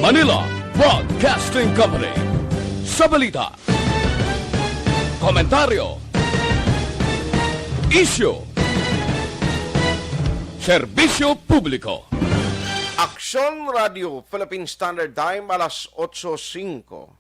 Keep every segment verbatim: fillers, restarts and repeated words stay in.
Manila Broadcasting Company. Sa balita, komentaryo, isyu, serbisyo publiko. Aksyon Radio Philippine Standard Time, alas otso singko.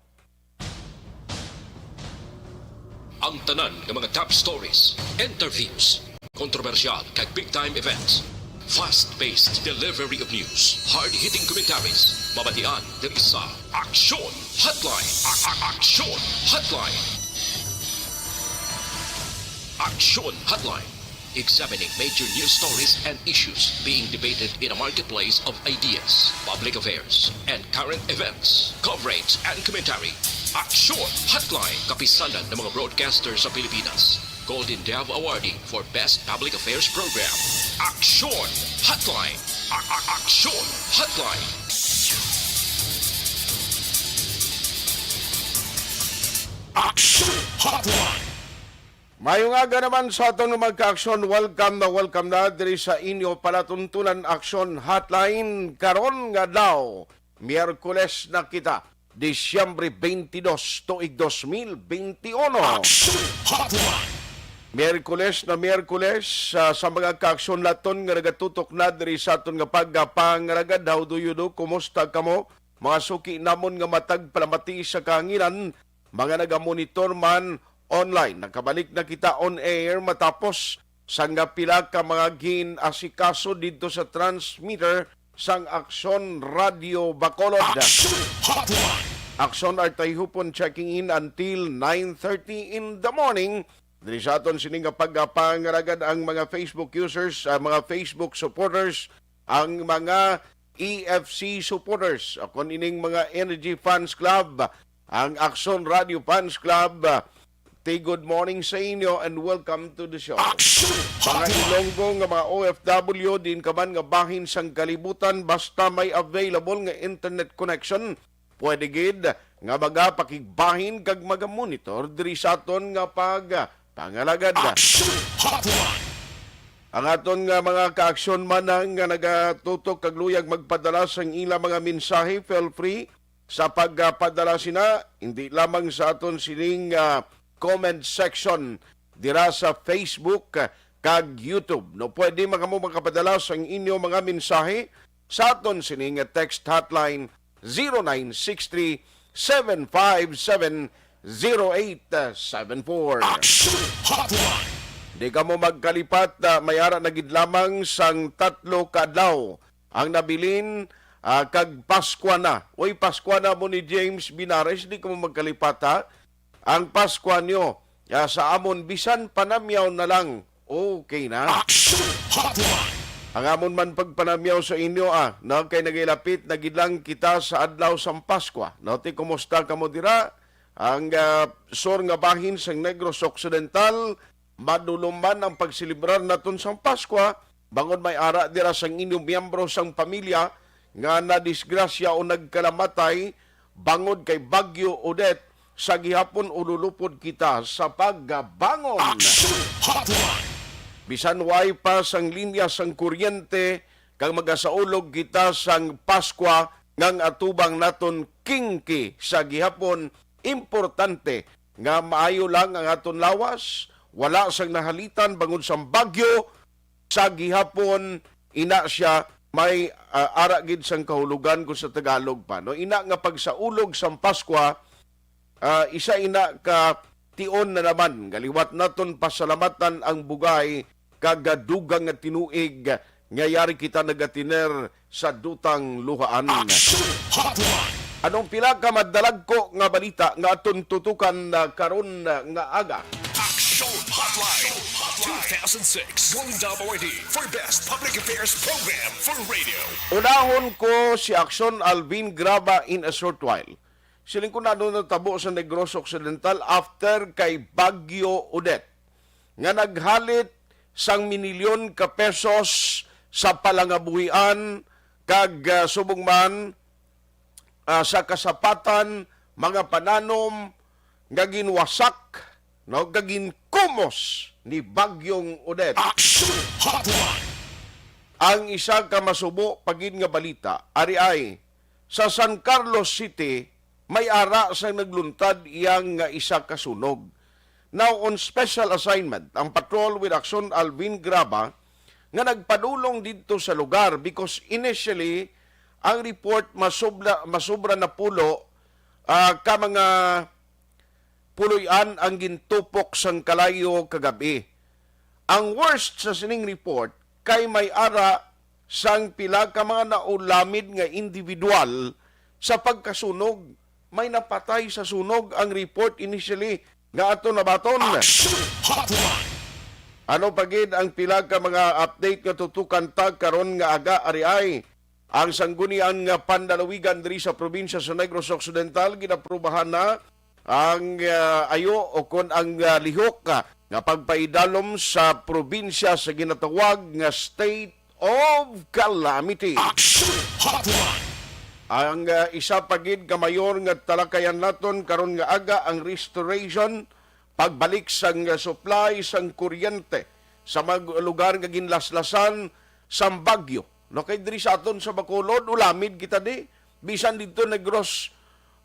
Ang tanan nga mga top stories, interviews, kontrobersyal kag big time events. Fast-paced delivery of news, hard-hitting commentaries, mabatian diri sa Aksyon Hotline. A- a- Aksyon Hotline. Aksyon Hotline. Examining major news stories and issues being debated in a marketplace of ideas, public affairs, and current events. Coverage and commentary. Aksyon Hotline. Kapisanan ng mga broadcaster sa Pilipinas. Golden Dove Awardee for Best Public Affairs Program. Aksyon Hotline. A- a- Aksyon Hotline. Aksyon Hotline. Mayong aga naman sa aton nga mga kaaksyon. Welcome na welcome na diri sa inyo palatuntunan Aksyon Hotline karon nga adlaw. Miyerkules na kita, Disyembre twenty-two, tuig dos mil twenty-one. Action Hotline! Miyerkules na Miyerkules, ah, sa mga kaaksyon naton nga nagatutok na diri sa aton nga pagpangaragad. How do you do? Kumusta kamo? Mga suki namon nga matag palamati sa kahanginan, mga nagamonitor man online. Nakabalik na kita on air matapos sang pila ka mga gin-asikaso didto sa transmitter sang Aksyon Radio Bacolod. Action Hotline. Aksyon Artayhupon checking in until nine thirty in the morning. Diri sa aton sini nga pagpangaragad ang mga Facebook users, ang mga Facebook supporters, ang mga E F C supporters, o kon ining mga Energy Fans Club, ang Aksyon Radio Fans Club. Ti good morning sa inyo and welcome to the show. Action Mga Hotline. Ilonggo nga mga O F W, diin ka man nga bahin sang kalibutan, basta may available nga internet connection, pwede gid nga magapakigbahin kag magamonitor diri sa aton nga pagpangalagad. Action Hotline. Ang aton nga mga kaaksyon man nga nagatutok kag luyag magpadala sang ila mga mensahe, feel free sa pagpadala sina, hindi lamang sa aton sining, ah, comment section dira sa Facebook, ah, kag YouTube. No, pwede man kamo makapadala sang inyo mga mensahe sa aton sini nga text hotline, zero nine six three, seven five seven, zero eight seven four. Action Hotline. Di kamo magkalipat, ah, may ara na gid lamang sang tatlo ka adlaw ang nabilin, ah, kag Paskwa na. Uy, Paskwa na mo ni James Binares, di kamo magkalipat, ha? Ang Paskwa nyo, ah, sa amon, bisan panamyaw na lang, okay na. Action Hotline. Ang amon man pagpanamyaw sa inyo, ah, no, kay nagilapit na gid lang kita sa adlaw sang Paskwa. No, ti, kumusta kamo dira? Ang, ah, sur nga bahin sang Negros Occidental, madulom man ang pagselebrar naton sang Paskwa, bangod may ara dira sang inyong miyembro sang pamilya nga nadisgrasya o nagkalamatay bangod kay Bagyo Odette, sa gihapon ululupod kita sa pagbangon. Action Hotline. Bisan way pa sang linya sang kuryente, kag magasaulog kita sang Paskwa nga ang atubang naton kingki sa gihapon, importante nga maayo lang ang aton lawas, wala sang nahalitan bangod sang bagyo, sa gihapon, ina siya, may, ah, ara gid sang kahulogan kung sa Tagalog pa, no? Ina nga pagsaulog sang Paskwa, ah, isa ina ka tion na naman nga liwat naton pasalamatan ang bugay kag dugang nga tinuig nga yari kita nagatiner sa dutang luhaan. Action Hotline. Anong pila ka madalagko nga balita nga aton tutukan na karon nga aga? Action Hotline two thousand six Golden Dove Awardee for Best Public Affairs Program for Radio. Unahon ko si Aksyon Alvin Graba in a short while. Siling ko na ano natabo sa Negros Occidental after kay Bagyo Odette nga naghalit sang minilyon ka pesos sa palangabuhian kag, ah, subong man, ah, sa kasapatan, mga pananom nga ginwasak, no, nga ginkumos ni Bagyong Odette. Action Hotline. Ang isa ka masubo pa gid nga balita, ari ay Sa San Carlos City, may ara sang nagluntad iya nga isa ka sunog. Now, on special assignment, ang patrol with Action Alvin Graba nga nagpadulong didto sa lugar because initially, ang report masubla, masubra na pulo, ah, ka mga puloy-an ang gintupok sang kalayo kagab-i. Ang worst sa sining report kay may ara sang pila ka mga naulamid nga individual sa pagkasunog. May napatay sa sunog ang report initially nga ato nabaton. Action Hotline. Ano pa gid ang pila ka mga update nga tutukan ta karon nga aga ari ay? Ang Sangguniang, ah, Panlalawigan diri sa probinsya sa Negros Occidental ginaprubahan na ang, ah, ayo o kon ang, ah, lihok, ah, nga pagpaidalom sa probinsya sa ginatawag nga state of calamity. Action Hotline. Ang, ah, isa pa gid ka mayor nga talakayan naton karon nga aga ang restoration, pagbalik sang, ah, supply sang kuryente sa mga lugar nga ginlaslasan sang bagyo. No, kay diri sa aton sa Bacolod, ulamid kita di. Bisan dito Negros,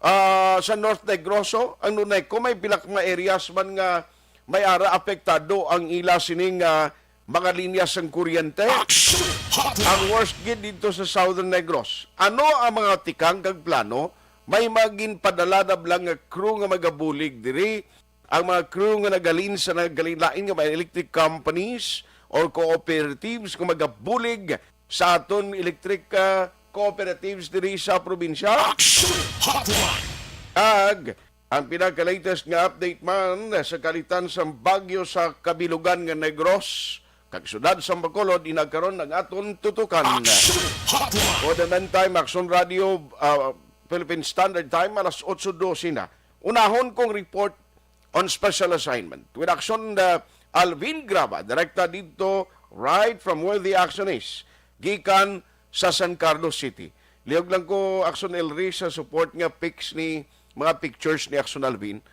ah, sa North Negros, oh, ang Nuneco, may pila ka mga areas man nga may ara apektado ang ila sining, ah, mga linya sang kuryente. Action Hotline. Ang worst gid dito sa Southern Negros. Ano ang mga tikang kag plano? May mga ginpadala na bala nga crew nga magabulig diri. Ang mga crew nga nagahalin sa nagalain-lain nga mga electric companies or cooperatives nga magabulig sa aton electric, ah, cooperatives diri sa probinsya. Action Hotline. Ag ang pinaka-latest nga update man sa kalitan sang bagyo sa kabilugan nga Negros kag siyudad sang Bacolod, ina karon ang aton tutukan. Action Hotline. For the meantime, Action Radio, ah, Philippine Standard Time, alas otso dose na. Unahon kong report on special assignment with Action, uh, Alvin Graba, direkta dito, right from where the action is, gikan sa San Carlos City. Lihog lang ko, Action Elri, sa support nga pics ni, mga pictures ni Action Alvin.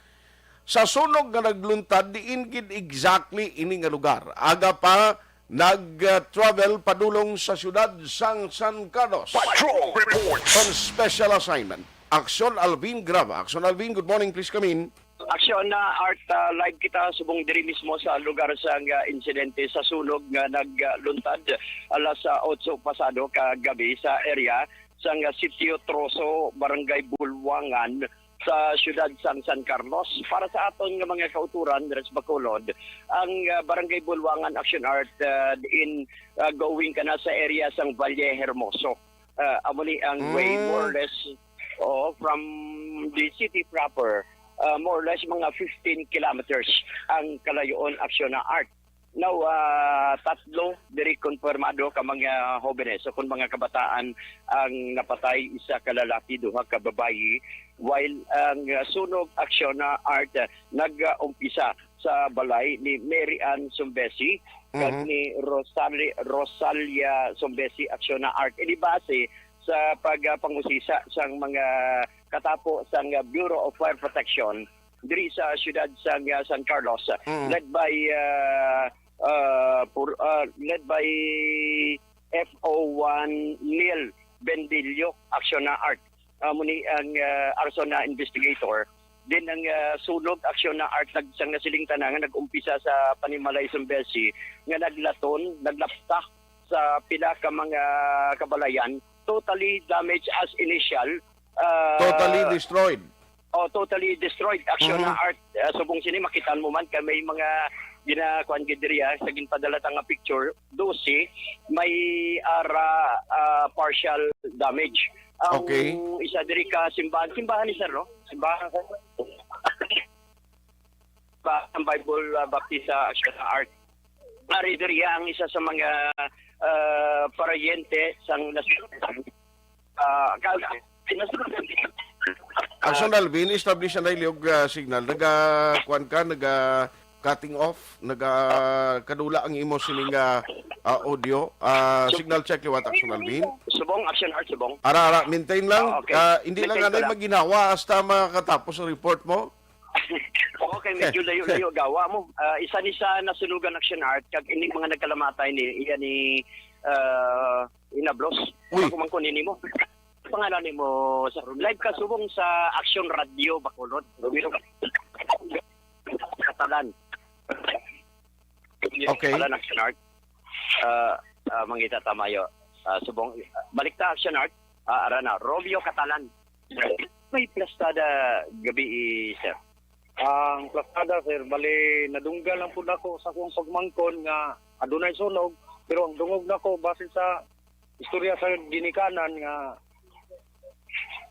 Sa sunog nga nagluntad, diin gid exactly ini nga lugar? Aga pa nag-travel padulong sa siyudad sang San Carlos. Patrol Report. On special assignment, Action Alvin Graba. Action Alvin, good morning. Please come in. Aksyon na Art, ah, live kita subong diri mismo sa lugar sang, ah, insidente sa sunog nga nagluntad alas, ah, otso pasado ka gabi sa area sang, ah, Sitio Troso, Barangay Bulwangan, sa siyudad sang San Carlos. Para sa aton nga mga kauturan diri sa Bacolod, ang, ah, Barangay Bulwangan, Action Art, ah, diin, ah, going ka na sa area sang Valle Hermoso. Ah, amo ni ang way, Mm. more or less, oo, from the city proper, ah, more or less mga fifteen kilometers ang kalayoon, Action na Art. Now, ah, tatlo diri konfirmado ka mga hobenes o kon mga kabataan ang napatay, isa ka lalaki, duha ka babayi, while ang, ah, sunog, Action na Art, ah, nag-umpisa sa balay ni Mary Ann Sumbesi kag Mhm. ni Rosali-, Rosalia Sumbesi, Action na Art. Ini base sa pag, ah, pangusisa sang mga katapo sang, ah, Bureau of Fire Protection diri sa siyudad sang, ah, San Carlos, Mm. led by, ah, ah, pur-, ah, led by F O one Neil Bendillo, Action na Art. Amo ni ang, ah, arson na investigator. Then ang, ah, sunog, Action na Art, nag-, sang nasiling ta na nga nag-umpisa sa panimalay Sumbesi nga naglaton, naglapta sa pila ka mga kabalayan. Totally damaged as initial. Ah, Totally destroyed. Oh, totally destroyed. Action na Mhm. Art. Ah, subong sini, makitaan mo man kay may mga ginakuan gid diri, ah, sa ginpadala ta nga picture, dose may ara, ah, partial damage. Ang Okay. isa diri ka simbahan, simbahan ni sir, no? Simbahan, sir. Ba-, ang Bible, ah, Baptist sa Action Art. Ari diri ang isa sa mga, ah, parayente sang nas-, ah, ka-, Action Alvin, establish na yung, ah, signal. Naga, kuwan ka, naga cutting off, naga kadula ang imo sining, ah, ah, audio. Ah, So, signal check liwat, Action Alvin. Subong, Action Art, subong. Ara, ara, maintain lang. Ah, okay. Ah, hindi lang Maintain ko anay lang. Maginhawa hasta makatapos ang report mo. Okay, medyo layo-layo gawa mo. Ah, isa ni sa nasunugan, Action Art, kag ini mga nagkalamatay ni, iya ni, ah, Inablos. Uy. Ako man ko nini mo. Pangalan nimo, sir? Live ka subong sa Action Radio Bacolod. Romero Katalan. Okay. Katalan Action Art. Ah, ah, mangita tamayo. Ah, subong, balik ta Action Art. Ah, ara na, Romeo Katalan. May plastada gabi, sir. Ang plastada, sir, bali nadunggan lang pud ako sa akong pagmangkon nga adunay sunog, pero ang dungog nako base sa istorya sa ginikanan nga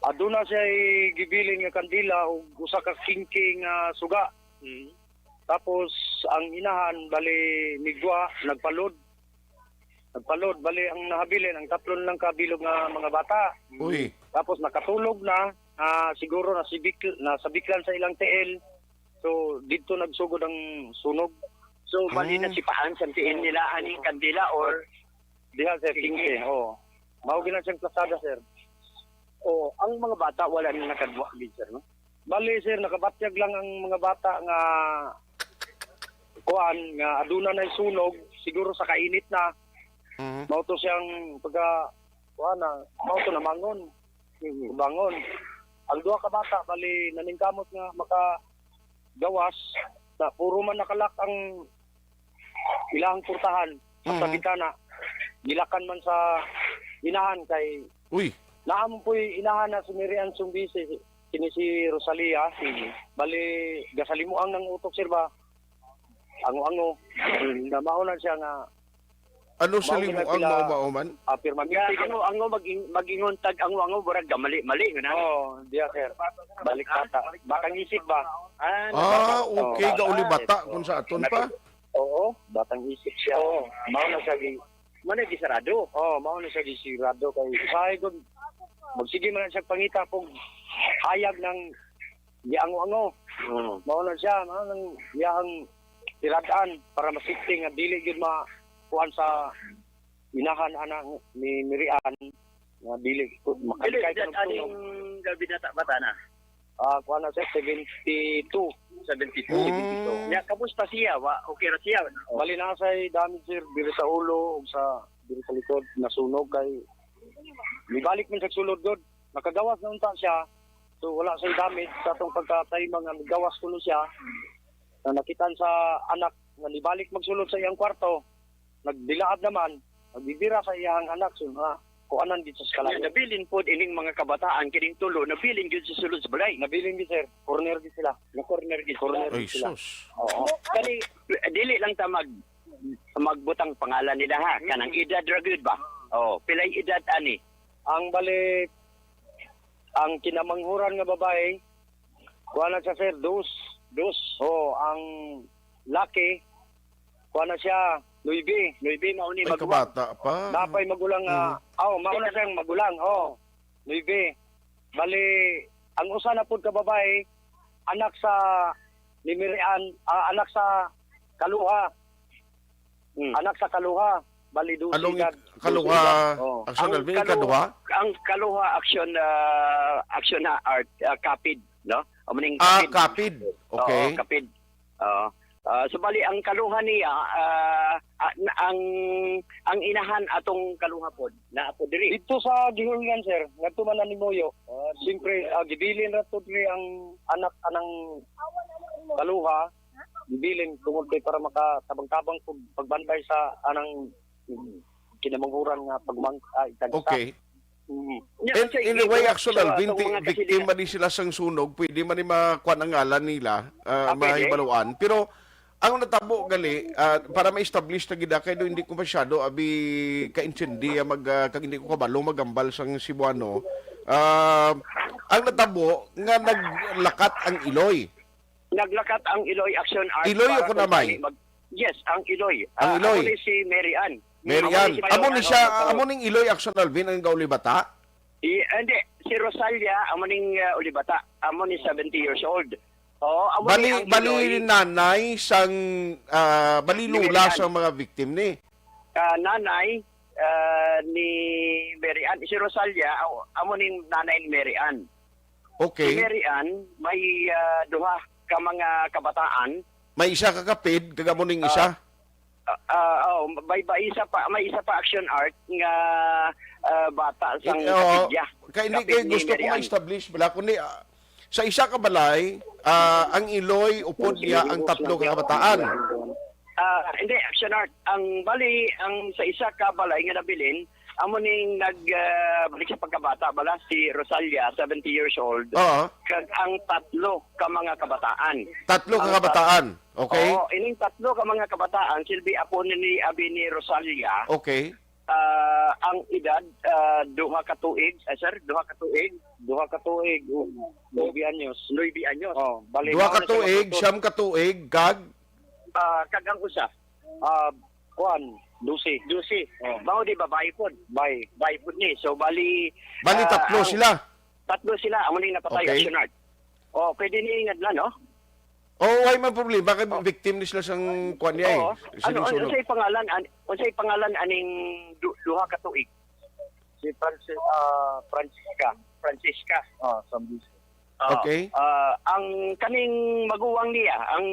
aduna siya'y gibilin nga kandila ug usa ka kingking nga suga. Tapos ang inahan bali migwa nagpalod. Nagpalod bali ang nahabilin ang tatlo lang ka bilog nga mga bata. Uy. Tapos nakatulog na, ah, siguro nasibik nasabiklan sa ilang tiil. So didto nagsugod ang sunog. So, bali Ah. na si Paan sa tiil nila, aning kandila or Diha, sir, quince. Oo. Mao gina siyang plasada, sir. o ang mga bata wala na nakadwa gid, sir, no? Bali, sir, nakabatyag lang ang mga bata nga kuan nga aduna na sunog siguro sa kainit na. Mhm. Mao to siyang pagka kuan na, mao to namangon. Bangon. Ang duha ka bata bali naningkamot nga maka gawas na puro man nakalak ang ilahang portahan at sa Mhm. bintana. Gilakan man sa inahan kay Uy. Naa man pu'y inahan na si Mirian Sumbisi, kini si Rosalia. Bali, gasalimuang nang utok, sir, ba? Ango-ango. Na mao na siya nga Ano sa Mao limuang na sila- mao-mao man? apir man. Kaya ango-ango, mag-, mag-ingon tag ango-ango, murag gamali-mali nga na. Oh, diya, sir. Balik bata. Batang isip ba? Ah, Ah, okay. Oh, Gauli ah, bata kung sa aton pa. Oo, batang isip siya. Oo. Mao na siya gi Mao na gisarado. Oh, mao na siya gisirado kay usahay gud magsige man siya pangita kung hayag ng giango-ango. Mm. Mao na siya, mao nang iyang tiradan para masipting nga dili gyud ma kuan sa inahan ana ni Mirian nga dili ko Dili, makalikay that ka aning gabi na ta-, bata na. Ah, kuan na siya, seventy-two. seventy-two. Mm. Nya, kamusta siya? Wa, okay ra siya? Bali na sa damage, sir, diri sa ulo ug sa diri sa likod nasunog kay nibalik man sa sulod gud. Nakagawas na unta siya. So wala sa damage sa atong pagkatayma nga nagawas kuno siya. Na nakitan sa anak nga nibalik magsulod sa iyang kwarto. Nagdilaab naman, nagbibira sa iyang anak so nga kuanan dito sa Kanya kalayo. Nabilin pod ining mga kabataan kining tulo, nabilin gyud sa sulod sa balay. Nabilin gid, sir. Corner gid sila. Na corner gid. Corner Ay, gid sila. sus. Oo. Kani, dili lang ta mag magbutang pangalan nila ha, kanang edad ra gyud ba? Oh, pilay edad ani? Ang bali ang kinamanghuran nga babae, kuha na siya, sir, dos. Dos. Oh, ang laki, kuha na siya, nuebe. Nuebe, mao ni Ay, kabata pa. Napay magulang nga, oh, mao na siyang magulang, oh, nuebe. Bali, ang usa na pud ka babae, anak sa ni Mirian, ah, anak sa Kaluha. Hmm. Anak sa Kaluha, bali dose Anong edad. Kaluha? Oh. Action Ang Alvin, Kaluha- Kaluha? Ang Kaluha action, ah, action na art, ah, kapid, no? Amo ning Ah, kapid. kapid. Okay. Oo, kapid. Oo. Ah, so bali ang Kaluha niya, ah, ah, na- ang ang inahan atong Kaluha pod, naa pod diri. Dito sa Gihulngan, sir, ngadto man na ni Moyo. Siyempre, ah, gibilin ra to diri ang anak anang Kaluha. Gibilin tungod kay para makatabang-tabang pag pagbantay sa anang kinamanghuran nga pagmang ah, itagsa. Okay. Mm. Nya, And sa in a way, igibot Action sa Alvin, atong ti- mga victim kasilingan. man ni sila sang sunog, pwede man ni makuan ang ngalan nila, ah, Ah, pwede. mahibaluan. Pero ang natabo gali, ah, para ma-establish na gid, ah, kay do hindi ko masyado abi kaintindi, ah, mag ah, kag hindi ko kabalo magambal sang Cebuano. Ah, ang natabo nga naglakat ang iloy. Naglakat ang Iloy Action Art. Iloy o para Kunamay? kung kani mag- Yes, ang Iloy. Ang Ah, Iloy. Amo ni si Mary Ann. Mary Amo Ann, ni si amo ni Mary siya, Ann. amo ning iloy, Action Alvin, ang gauli bata? I, hindi, si Rosalia, amo ning uh, ulibata. Amo ni seventy years old. Oo, amo Bali, ni ang bali Iloy. Nanay sang, ah, bali Ni lula Mary Ann. sang mga victim ni. Ah, nanay ah, ni Mary Ann. Si Rosalia, aw- amo ning nanay ni Mary Ann. Si Okay. Mary Ann, may ah, duha ka mga kabataan. May isa ka kapid, kag amo ning Ah, isa. Ah, ah, oh, may, may isa pa, may isa pa, Action Art, nga, ah, bata sang Eh, oh, kapilya. Kay hindi Kapil kay ni gusto ko Mary Ann. ma-establish bala, kundi, ah, sa isa ka balay, ah, ang iloy upod niya ang tatlo ka kabataan. Ah, hindi, Action Art. Ang bali, ang sa isa ka balay nga nabilin, amo ning nag, ah, balik sa pagkabata bala, si Rosalia, seventy years old, Oo. kag ang tatlo ka mga kabataan. Tatlo ka Ang tat- kabataan. Okay. Oo, ining tatlo ka mga kabataan, silbi apo ni, ni abi ni Rosalia. Okay. Ah, ang edad, ah, duha ka tuig, eh, sir, duha ka tuig. Duha ka tuig, o, nuebe anyos. Nuebe anyos. Oh, bali, Duha mao ka na siya tuig, matuto. siyam ka tuig, kag? Ah, kag ang usa? Ah, kuan, dose. Dose. Oh. Mao di babae pod. Bay. Babae pod ni. So, bali, Bali, ah, tatlo ang sila. Tatlo sila, amo ning napatay, Okay. Action Art. Oh, pwede ni nga na, no? Oh, way man problema kay Oh. victim ni sila sang kuan niya eh. Oo. Sining Ano, sunog. unsay pangalan an-, unsay pangalan aning du-, duha ka tuig? Si Francis, ah, Francisca. Francisca. Oh, Sambusa. Oo. Okay. Ah, ang kaning maguwang niya, ang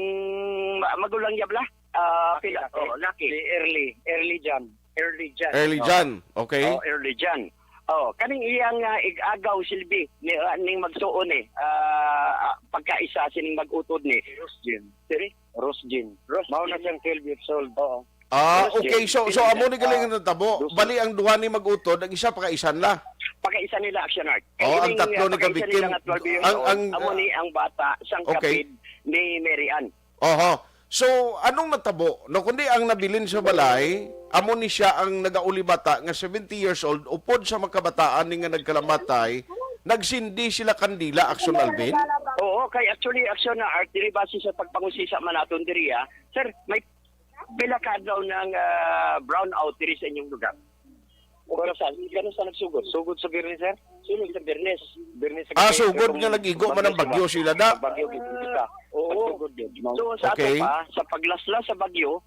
ma-, magulang niya bala? Ah, Laki, pila? laki. Oh, laki. Si Early, Early John. Early John. Early Oh. John. Okay. Oh, Early John. Oh, kaning iyang, ah, ig-agaw silbi ni, ah, ning magsuon ni, ah, ah, pagkaisa sining mag-utod ni. Si Rosjin. Siri? Rosjin. Rosjin. Mao na siyang twelve years old. Oo. Ah, Rosjin. okay. So, so Sino amo ni siya? galing Ah, natabo. Rosjin. Bali ang duha ni mag-utod, ang isa pakaisan la. Pakaisan nila, Action Art. Oh, ang Kining, tatlo ah, ni ka pakaisan victim. nila nga twelve years Ang, old, ang, amo ni ang bata sang Okay. kapid ni Mary Ann. Oho. So, anong natabo? No, kundi ang nabilin sa balay, amo ni siya ang nagaulibata nga seventy years old, upod sa makabataan ni nga nagkalamatay, nagsindi sila kandila, Action Alvin? Oo, kay actually, Action na Art, diri base sa pagpangusisa man naton diri, ah. Sir, may pila ka adlaw ng, ah, brownout diri sa inyong lugar? Pero sa, kano sa nagsugod? Sugod sa Biyernes, sir? Sugod sa Biyernes. Biyernes sa Ah, gabi, sugod katong nga nag-igo man ang bagyo sila, da? Bagyo, gid, kita. Oo. Nagsugod, gid, no? So, sa ato Okay. pa, sa paglaslas sa bagyo,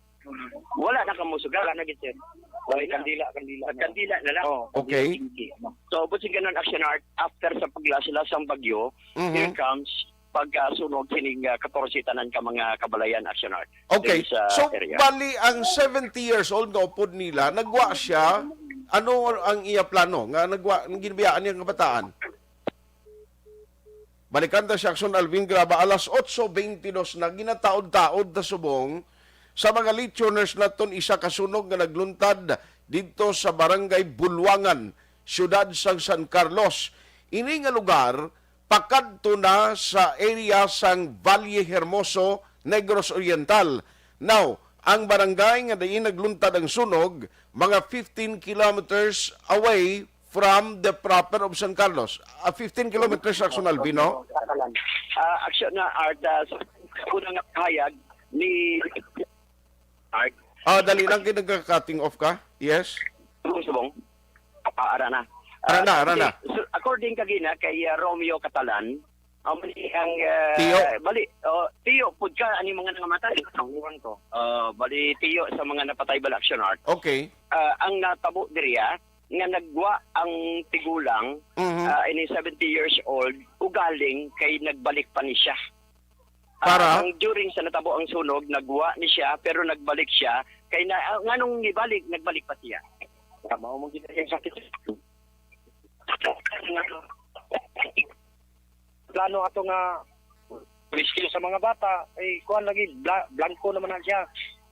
wala na kamo sugal, Wala na, gid, sir. Wala Wala na. kandila, kandila. Kandila na lang. Oo, Okay. kandila. So, ubos yung ganun, Action Art, after sa paglaslas ang bagyo, Mhm. here comes pagkasunog kining, ah, katorse tanan ka mga kabalayan, Action Art, Okay. diri sa So, area. bali ang seventy years old nga upod nila, nagwa siya, ano ang iya plano nga nagwa, ang ginbiyaan niya nga bataan? Balikan ta si Action Alvin Graba, alas otso beintidos na, ginataod-taod ta subong sa mga listeners naton, isa ka sunog nga nagluntad didto sa Barangay Bulwangan, siyudad sang San Carlos. Ini nga lugar pakadto na sa area sang Valle Hermoso, Negros Oriental. Now, ang barangay nga diin nagluntad ang sunog, mga fifteen kilometers away from the proper of San Carlos. Ah, fifteen kilometers, Action Alvin, no? Ah, Action na Art, ah, sa unang kahayag ni Art. Ah, dali lang, kay nagka-cutting off ka. Yes? Subong, subong. Ah, ara na. Ara na, Ah, ara na. okay. So, according kagina kay, ah, Romeo Catalan, amo ni ang, ah, Tiyo. bali, oh, tiyo pud ka ani mga nangamatay. Ang iwan ko. Ah, bali, tiyo sa mga napatay bala, Action Art. Okay. Ah, ang natabo diri, ah, nga nagwa ang tigulang, Mhm. ah, ini seventy years old, ugaling kay nagbalik pa ni siya. Para? Ah, ang during sa natabo ang sunog, nagwa ni siya, pero nagbalik siya. Kay na, ah, nganong nibalik, nagbalik pa siya? Tama mo gid ang sakit. Plano ato nga rescue sa mga bata, ay kuan lagi, bla-, blanco naman na siya.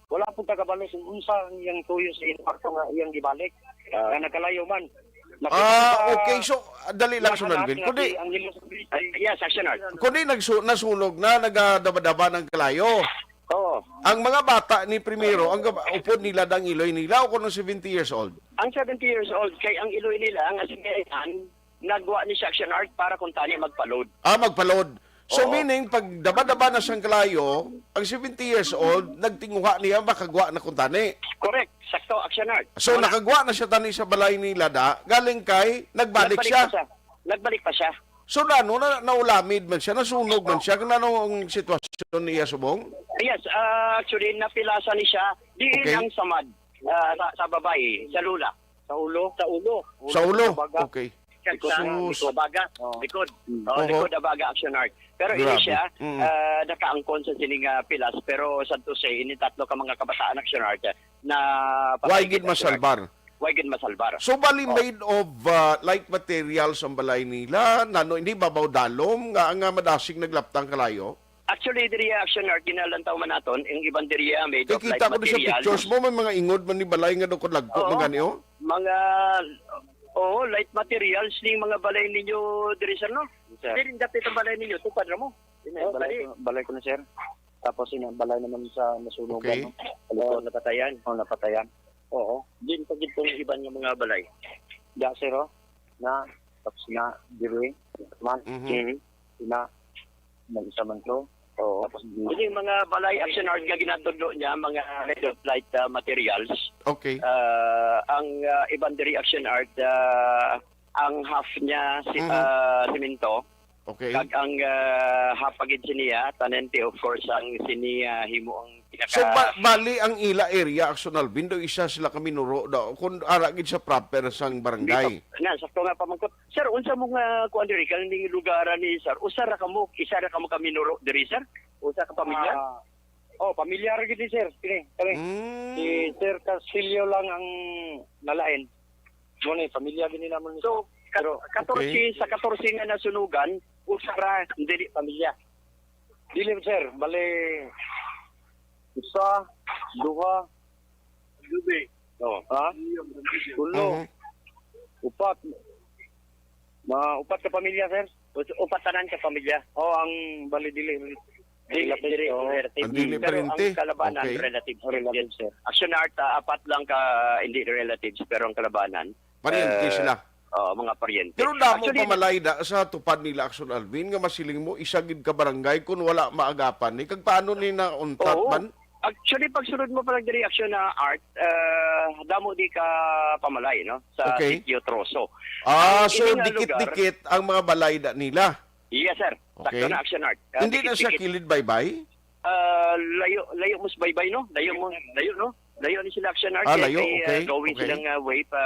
Wala pud tagabalo kung unsa ang iyang tuyo sa impakto nga iyang gibalik. Ah. Nga nagkalayo man. Ah, Nakita sa okay. So, dali lang, Action Alvin. Kundi, ang imo sa Ay, yes, Action Art. Kundi nagsu-, nasunog na, nagadaba-daba ng kalayo. Oo. Ang mga bata ni primero, ang gab-, upod nila dang iloy nila o kuno seventy years old? Ang seventy years old, kay ang iloy nila, ang asingayan, nagwa ni siya, Action Art, para kung tani magpa-load. Ah, magpa-load. So, Oo. meaning, pag daba-daba na sang kalayo, ang seventy years old, nagtinguha niya, makagwa na kung tani. Correct. Sakto, Action Art. So, Wala. nakagwa na siya tani sa balay nila da, galing kay, nagbalik Nagbalik siya. pa siya. Nagbalik pa siya. So, nano, na, naulamid man siya, nasunog man siya, kung ano ang sitwasyon niya subong? Yes, ah, actually, napilasan ni siya. Diin Okay. ang samad, ah, sa, sa babae, sa lula. Sa ulo? Sa ulo. Sa ulo? Sa baga. Okay. Likod sa, Sus. likod. Baga. Oo. Likod. Mm. Oo, Oho. likod na baga, Action Art. Pero ini Grabe. siya, Mm. ah, nakaangkon sa sining, ah, pilas. Pero sad to say, ini tatlo ka mga kabataan, Action Art, ah, na Wa gid masalbar. Wa gid masalbar. So, bali Oh. made of, ah, light materials ang balay nila, nano, hindi babaw dalom nga, nga madasig naglaptang kalayo? Actually, diri, Action Art, ginalantaw man naton, ang iban diri, ah, made of light materials. Kay kita ko sa pictures mo, may mga ingod man ni balay nga daw kung lagko Oo. man gani, oh. Mga, oo, light materials ning mga balay ninyo diri, sir, no? Sir. Diri, dapit ang balay ninyo, tupad ra mo. Yun na, Oh, balay dali. ko, balay ko na, sir. Tapos, yun, ang balay naman sa nasunugan, Okay. no? Sa likod. Oh, napatayan. Oh, napatayan. Oo. Din pa gid tong iban nga mga balay. Da, sir, oh. Na, tapos na, diri, man. Mhm. Mhm. Na, nag-isa man to. Oo. Tapos, Ini mga balay Action Art nga ginatudlo niya, mga made of light, ah, materials. Okay. Ah, ang, ah, iban diri Action Art, ah, ang half niya si, Mhm. ah, simento. Okay. Kag ang, ah, half pa gid siniya, tanente, of course, ang siniya himo ang pinaka So, ba-, bali ang ila area, Action Alvin, daw isa sila ka minuro daw, kung ara gid sa proper sang barangay. Dito. Na, sakto nga pamangkot. Sir, unsa mo nga kuan diri, kaning lugar ni sir? Usa ra kamo, isa ra kamo ka minuro diri, sir? Usa ka pamilya? Ah, oh, pamilyar gid ni sir, kini, kami. Mm. Si Sir Castillo lang ang nalain. Mo ni, pamilya gini namon ni So, sir. Pero kat-, katorse, Okay. sa katorse nga nasunugan, usa ra, dili pamilya. Dili, sir. Bali, isa, duha, Gabi. Oh. Ha? Tulo. Mhm. Upat. Mga upat ka pamilya, sir? Us-, upat tanan ka pamilya. Oh, ang bali dili. Dili, Relatives, dili oh. Relatives. Ang dili Pero ang parente? Kalabanan, Okay. Relatives, Oh, relatives, sir. Action Art, ah, apat lang ka hindi relatives, pero ang kalabanan, Pariente eh, sila. Oo, mga pariente. Pero damo Actually, pa malay da sa tupad nila, Action Alvin, nga masiling mo, isa gid ka barangay kung wala maagapan ni. Kag paano ni nauntat Oo. man? Actually, pagsulod mo pa lang diri, Action na Art, ah, damo di ka pamalay, no? Sa Okay. Sitio Troso. Ah, Ang so ini nga dikit-dikit lugar ang mga balay da nila. Yes, sir. Okay. Sakto na, Action Art. Ah, Hindi na siya dikit-dikit. Kilid baybay? Ah, layo, layo mo sa baybay, no? Layo mo, layo, no? Layo ni sila, Action Art, Ah, kay layo? may, ah, Okay, going okay. silang, ah, way pa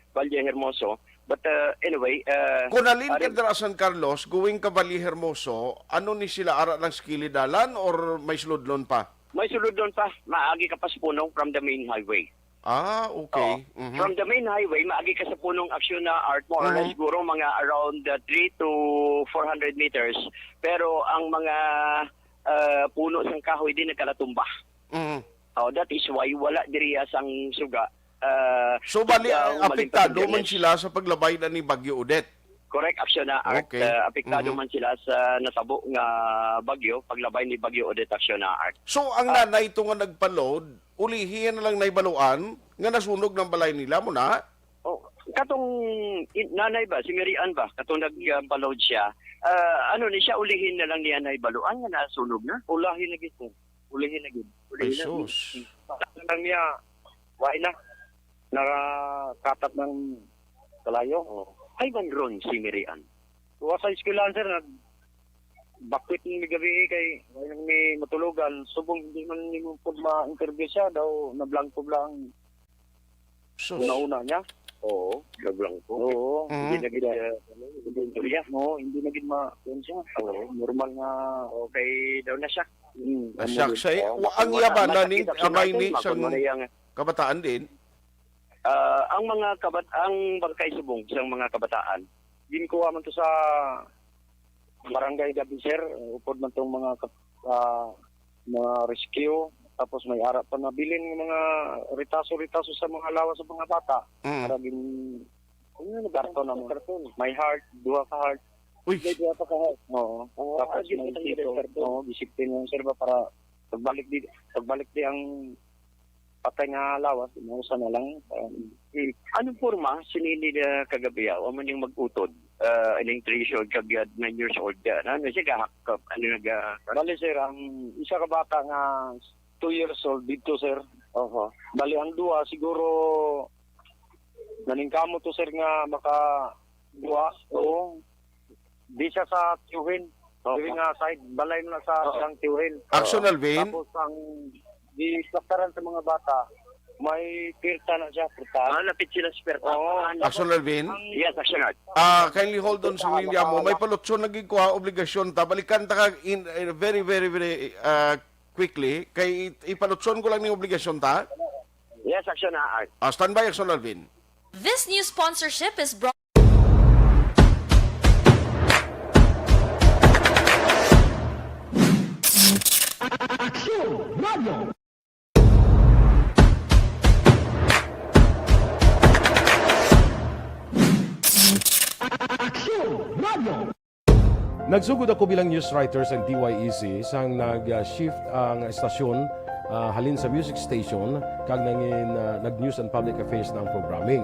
Valle Hermoso. But, ah, anyway, ah, Kung halin ka Aaron. dira San Carlos, going ka Valle Hermoso, ano ni sila, ara lang sa kilid dalan or may sulodlon pa? May sulodlon pa. Maagi ka pa sa punong from the main highway. Ah, okay. Oh, Mhm. from the main highway, maagi ka sa punong Action na Art, more or less Mhm. siguro mga around, uh, three to four hundred meters. Pero ang mga, uh, puno sang kahoy di nagkalatumba. Mhm. Oh, that is why wala diriya sang suga, uh, So, bali, tigdaw, apektado malinpatingganan. man sila sa paglabay na ni Bagyo Odette? Correct, Action na Art. Okay. Uh, apektado Mhm. man sila sa natabo nga bagyo, paglabay ni Bagyo Odette, Action na Art. So, ang Ah. nanay to nga nagpa-load, ulihi na lang nahibaluan nga nasunog ng balay nila mo na? Oh, katong in-, nanay ba, si Mary Ann ba, katong nag, ah, pa-load siya, ah, ano ni siya, ulihin na lang niya nahibaluan nga nasunog na? Ulahi na gid, sir. Ulihin na gid. Ulihin Ay, na. sus. Ang niya, wala na. Nakakatap ng kalayo. Oh. Ay, man ron si Mary Ann. Tuwa sa eskwelahan, sir, nag-, bakwit ni gabi kay wala nang may matulogan. Subong hindi man nimo pud ma-interview siya, daw nablangko lang Sus. una-una niya. Oo, nablangko. Oo. Mhm. Hindi na gid, ah, hindi na gid, no, hindi na gid ma-, yun siya. Oo. Normal nga. Okay daw na siya. Mm, Ah, ano siya, din. siya, Oo, wa-, ang wala, yaba na wala ning kita amay sinabi, ni sang magpamahayag. kabataan din. Ah, ang mga kabat-, ang bangkay subong sang mga kabataan, ginkuha man to sa barangay gabi, sir. Upod man tong mga kap-, ah, mga rescue. Tapos may ara pa nabilin nga mga ritaso-ritaso sa mga lawas sa mga bata. Mm. Para gin-, ano na ba? Karton na mo. Karton. May heart, duha ka heart. Uy. May duha pa ka heart. Oo. Oo, Tapos ah, may ginabutangan tito. Ng karton. Oo, gisipin mo, sir, ba, para pagbalik di, pagbalik di ang patay nga lawas, nausa na lang. Um, Anong porma sini nila kagabi, ah? Wa man yung mag-utod, ah, ining three years old kag, ah, nine years old, ah, ano siya, gahak-, ano, nag, ah, Bali, sir, ang isa ka bata nga two years old dito, sir. Oho. Bali, ang duha, siguro, naningkamot to, sir, nga maka-, duha. Oo. Di siya sa tiyuhin. Opo. Dili nga side, balay mo na sa Opo. Silang tiyuhin. Action, Alvin? Tapos ang di plastaran sa mga bata, may pirta na siya, pirta. Ah, lapit sila sa pirta. Oo. Ah, Action, Alvin? Ang Yes, Action Art. Ah, kindly hold on sa Tama linya mo. ka May lang. Palutson lagi ko, ha, obligasyon ta. Balikan ta ka in, in very, very, very, ah, quickly. Kay i-, ipalutson ko lang ning obligasyon ta. Yes, Action Art. Ah, standby, Action Alvin. This news sponsorship is brought Aksyon Radio. Aksyon Radio. Nagsugod ako bilang news writer sa D Y E C sang nag-shift ang estasyon, ah, halin sa music station kag nangin, ah, nag-news and public affairs na ang programming.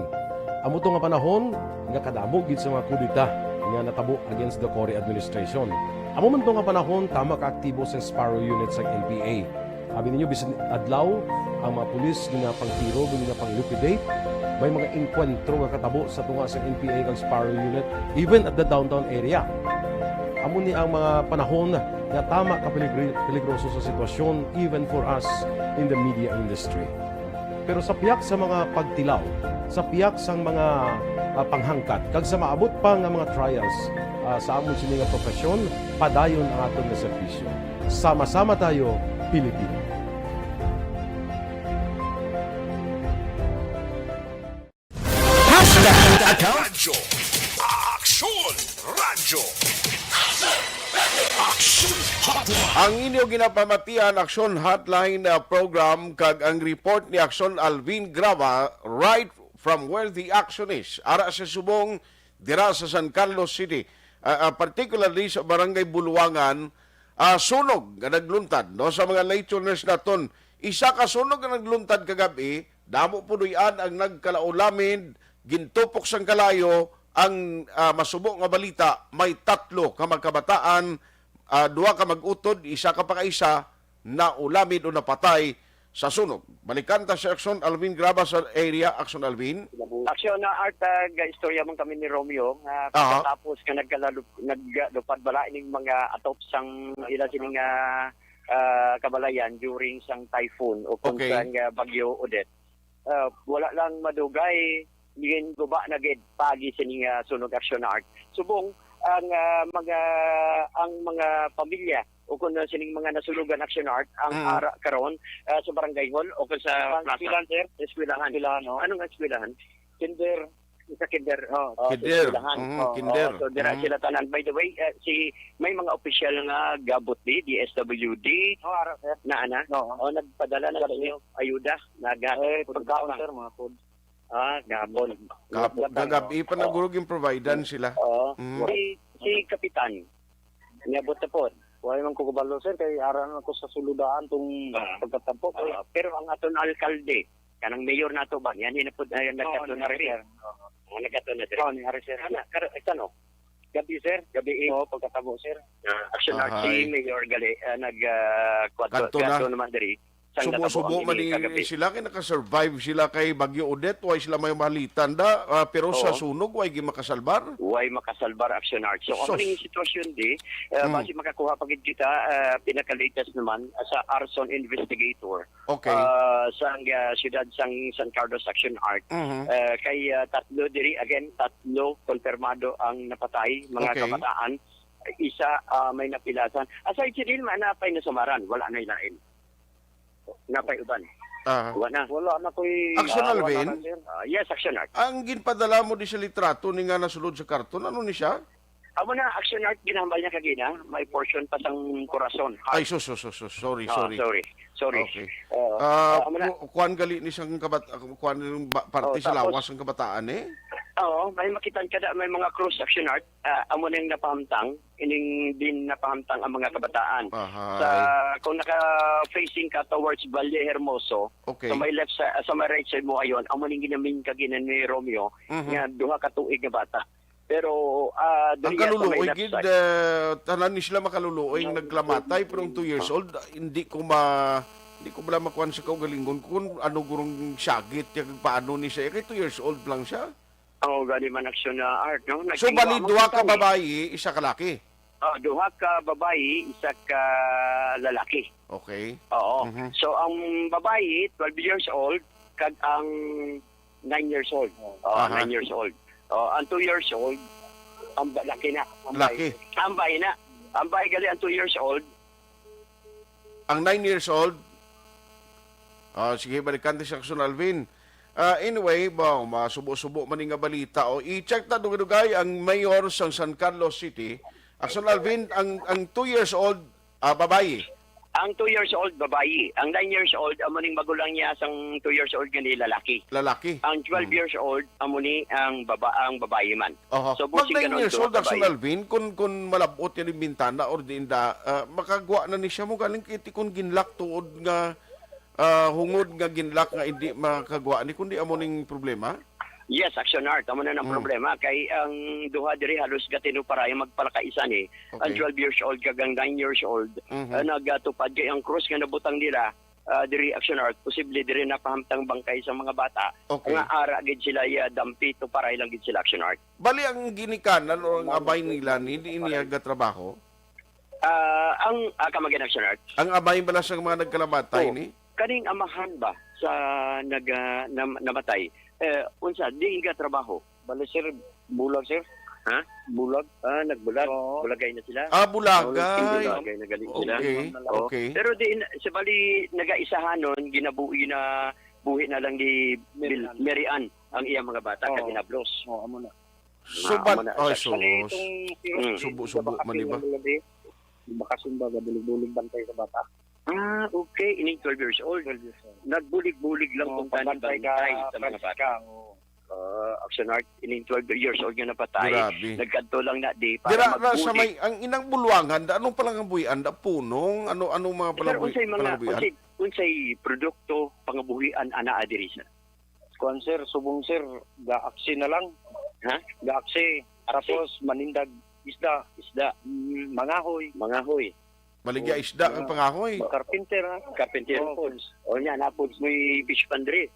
Amo to nga panahon nga kadamo gid sa mga kudeta nga natabo against the Cory administration. Amo man to nga panahon, tama ka aktibo sang Sparrow Unit sang N P A. Abi ninyo, bisan adlaw, ang mga pulis ginapangtiro, ginapang-liquidate. May mga engkwentro nga katabo sa tunga sang N P A kag Sparrow Unit, even at the downtown area. Amo ni ang mga panahon nga tama ka peligri-, peligroso sa sitwasyon, even for us in the media industry. Pero sa pihak sa mga pagtilaw, sa pihak sang mga, ah, panghangkat, kag sa maabot pa nga mga trials, ah, sa amon sini nga profesyon, padayon ang aton nga serbisyo. Sama-sama tayo, Pilipino. Hashtag Radyo. Aksyon Radyo. Aksyon Hotline. Ang inyo ginapamatian, Aksyon Hotline, uh, program, kag ang report ni Aksyon Alvin Graba, right from where the action is. Ara sa Subong, dira sa San Carlos City, uh, uh, particularly sa Barangay Buluangan, ah, sunog nga nagluntad, no, sa mga late tuners naton. Isa ka sunog nga nagluntad kagab-i, damo puloy-an ang nagkalaulamid, gintupok sang kalayo ang, ah, masubo nga balita, may tatlo ka magkabataan, ah, duha ka mag-utod, isa ka pakaisa, naulamid o napatay sa sunog. Balikan ta si Action Alvin Graba sa area. Action Alvin. Action na Art, ah, ga-istorya man kami ni Romeo nga Aha. Pagkatapos nga nagkalalup-, naglupad bala ining mga atop sang ila sining, ah, ah, kabalayan during sang typhoon o kung Okay. sang, ah, Bagyo Odette. Ah, wala lang madugay, ginguba na gid paagi sining, ah, sunog Action Art. Subong ang, ah, mga, ang mga pamilya o kung sining mga nasunugan Action Art, ang Mm. ara karon, ah, sa barangay hall o kung sa Ang plaza. Eskwelahan, sir? Eskwelahan. Eskwelahan, no? Anong eskwelahan? Kinder. Sa kinder, oh, sa Kinder. Eskwelahan. Mm, Oo, kinder. Oo, so dira Mm. sila tanan. By the way, ah, si, may mga opisyal nga gabot di, D S W D, Oh, ara, sir. Na ana? Oo. Oh, nagpadala na sa inyo, ayuda, naghatag Eh, pagkaon, sir, mga food. Ah, gabon. Gab-, Gabon. Gagabi pa na Oo. guro gin-providean sila. Oo. Mm. Si, si Kapitan, niabot na po. Wala man ko kabalo, sir, kay ara na ko sa sulod daan tong Ah. pagkatampo, eh. Ah, pero ang aton alkalde, kanang mayor nato ba? Yan, yan po, ayan, Oo, nagkatun ni na rin. Sir. Oo. Oh, nagkatun na rin. Oo, ni Ari, sir. Ana, kar-, ito, no? Gabi, sir. Gabi, eh. Oo, pagkatabo, sir. Ah, Action Art si Ahay. Mayor gali, ah, nag, ah, kwadto, Kadto na. Kadto naman diri. Sang Subo-subo natabo man ang ni ini kagabi. Sila kay nakasurvive sila kay Bagyo Odette, way sila may malitan da, ah, pero sa Oo. sunog, way gi makasalbar. Way makasalbar, Action Art. So, amo Sus. ning sitwasyon di, ah, Mm. basi makakuha pa gid kita, ah, pinaka-latest naman, ah, sa arson investigator. Okay. Ah, sang, ah, siyudad sang San Carlos Action Art. Mhm. Ah, kay, ah, tatlo diri, again, tatlo konfirmado ang napatay, mga Okay. kabataan. Isa, ah, may napilasan. Aside siya din, ma-, napay nasamaran, wala na ilain. Napay uban. Ah. Wala na. Wala na ko'y, Action ah, Alvin? Wala na, sir. Ah, yes, Action Art. Ang ginpadala mo di sa litrato ni nga nasulod sa karton, ano ni siya? Amo na, Action Art, ginahambal niya kagina. May portion pa sang corazon, heart. Ay, sus, sus, sus, sus. Sorry, Ah, sorry. sorry. Sorry. Okay. Oo. Ah, Ah, amo na. Ku-, kuwan gali ni sang kabat-, ah, kuwan yung ba-, parte Oh, sa tapos lawas ng kabataan, eh? Oo, may makitan ka na, may mga cross Action Art. Ah, amo na yung napahamtang. Ining din napahamtang ang mga kabataan. Ahay. Sa, kung naka-facing ka towards Valle Hermoso, Okay. sa may left sa, sa may right side mo ayon, amo ning ginamin kagina ni Romeo, Mhm. nga duha ka tuig nga bata. Pero, ah, Ang diri sa may kaluluoy left gid, side. Ah, tanan ni sila makaluluoy ang nagklamatay, pero ang two years old, ah, hindi ko ma-, hindi ko bala makuan sa kaugalingon kung ano gurong syagit niya, kag paano ni siya. Kay two years old lang siya. Ang gani man Action Art, no? So, Naging bali, wa man duha ka kami. Babayi, isa ka laki? Ah, duha ka babayi, isa ka lalaki. Okay. Oo. Mhm. So, ang babayi, twelve years old, kag ang nine years old. Oh, Aha. nine years old. Oh, ang two years old, ang ba-, laki na. Ang Laki. Bay. Ang bay na. Ang bay gali ang two years old. Ang nine years old, Ah, sige, balikan ta si Action Alvin. Ah, anyway, ba, masubo-subo man ni nga balita. O, i-check ta, dugay-dugay, ang mayor sang San Carlos City. Action Alvin, ang, ang two years old, ah, babayi. Ang two years old, babayi. Ang nine years old, amo ning magulang niya sang two years old gani, lalaki. Lalaki. Ang twelve Hmm. years old, amo ni ang baba-, ang babayi man. Oho. So, Mag bossing nine ganon, years duha old, ka Action bayi. Alvin, kun, kun malab-ot yan yung bintana or di inda, ah, makagwa na ni siya mo galing kiti kun ginlock tuod nga, ah, hungod nga ginlock nga hindi makagwa ni, kundi amo ning problema? Yes, Action Art. Amo na ang Mm. problema. Kay ang duha diri halos gatinuparay magpalakaisa ni. Ang Okay. twelve years old kag ang nine years old, Mhm. ah, nagatupad kay ang cross nga nabutang nila, ah, diri, Action Art, posible diri napahamtang bangkay sa mga bata Okay. nga ara gid sila, ya, dampi, tuparay lang gid sila, Action Art. Bali, ang ginikanan o ang amay nila ni, di niya gatrabaho? Ah, ang, ah, kamagin, Action Art. Ang amay bala sa mga nagkalamatay Oh, ni? Kaning amahan ba sa nag-, ah, nam-, namatay? Eh, unsa, di gatrabaho? Bali, sir, bulag, sir. Ha? Bulag. Ah, nagbulag. Oo. Bulagay na sila. Ah, bulagay. Bulagay na gali sila. Okay, Oo. okay. Pero di na, sa bali, nagaisahanon, ginabuhi na, buhi na lang ni Mary Bil-, Ann. Mary Ann ang iyang mga bata, Oo. kag ginablos. Oo, amo na. So, Ah, but, amo na, ay, sir. so, Bali, itong si Mm. Rosie, Subo-subo man, di ba? Bakasyon na lang, eh. Bakasyon ba, gabulig-bulig bantay sa bata? Ah, okay. Ining twelve years old. Twelve years old. Nagbulig-bulig lang Oo, kung taning pagbantay ka, bantay sa mga bata. Francisca, oo. Ah, Action Art, ining twelve years old nga napatay, Grabe. nagkadto lang na di para Dira na sa magbulig. may, ang inang bulwangan, da, anong palangabuhian? Da, punong? Ano, anong mga Sir, palangabuhi-, unsay mga, palangabuhian? unsay, unsay produkto pangabuhian anaa diri, sir? Kuan, sir, subong, sir, gaaksi na lang. Ha? Gaaksi. Tapos, manindag isda. Isda. Mm, mangahoy. Mangahoy. Maligya Oh, isda kag mga pangahoy. Carpenter, ha? Carpenter Oh, po. Sir. O niya, napod mo'y fish pond diri.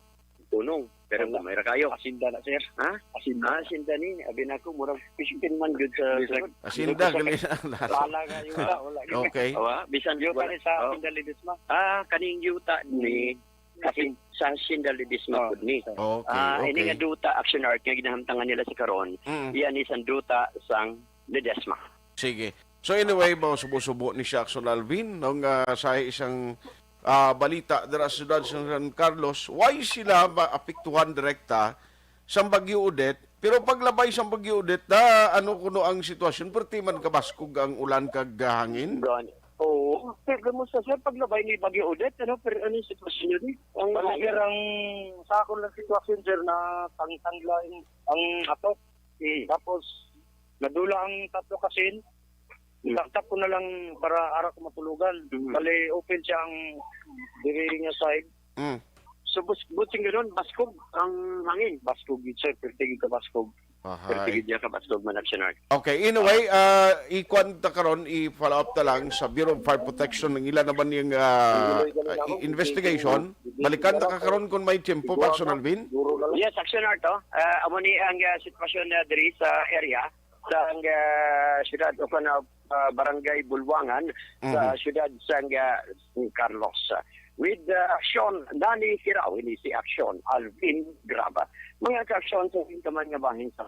Punong. Pero Wala. Gamay ra kayo. Asinda na, sir. Ha? Asinda. Ah, asinda ni. Abi na ko, murag fish pond man gyud sa Yes, sir. Asinda, Dito sa gali na. Wala nga yuta, wala gyud. Okay. Awa, bisan Yuta wala. ni sa Oh. Asinda Ledesma. Ah, kaning yuta ni Hmm. Asin-, sa Asinda Ledesma Oh, pud ni. sir. Okay, Ah, ini okay. nga duta, Action Art, nga ginahamtangan nila sa karon, Mm. iya ni sang duta sang Ledesma. Sige. So anyway, mao subo-subo ni siya, Action Alvin, no, nga sa isang, ah, balita dira sa siyudad sa San Carlos, why sila maapektuhan direkta sang Bagyo Odette? Pero paglabay sang Bagyo Odette, na ano kuno ang sitwasyon? Perti man kabaskog ang ulan kag, ah, hangin? Gani. Oo. Pero mo sa, sir, paglabay ni Bagyo Odette, ano, pero ano yung sitwasyon yun, eh? Ang Wala, sir, yun. Ang sa akon lang sitwasyon, sir, na tangtang lang ang atok. Mm. Tapos, nadula ang tatlo ka sin. Mm. Taktak ko na lang para ara ko matulugan. Mm. Bali, open siya ang diri nga side. Mm. So, bus-, buting ganun, baskog ang hangin. Baskog yun, sir. Perti gid ka baskog. Ahay. Perti gid niya ka baskog man, Action Art. Okay, in a way, ah, ikuan ta karon, i-follow up ta lang sa Bureau of Fire Protection ang ila naman yung, ah, i-, investigation. Balikan ta ka karon kung may tiyempo, Action Alvin. Yes, Action Art, oh. Ah, amo ni ang, ah, sitwasyon na diri sa area. Sa, ah, siyudad o kana, ah, Barangay Bulwangan sa Mhm. siyudad sa, ah, San Carlos. With, ah, aksyon, Nani Hiraw, ini si Aksyon, Alvin Graba. Mga kaaksyon sa taman nga bahin sa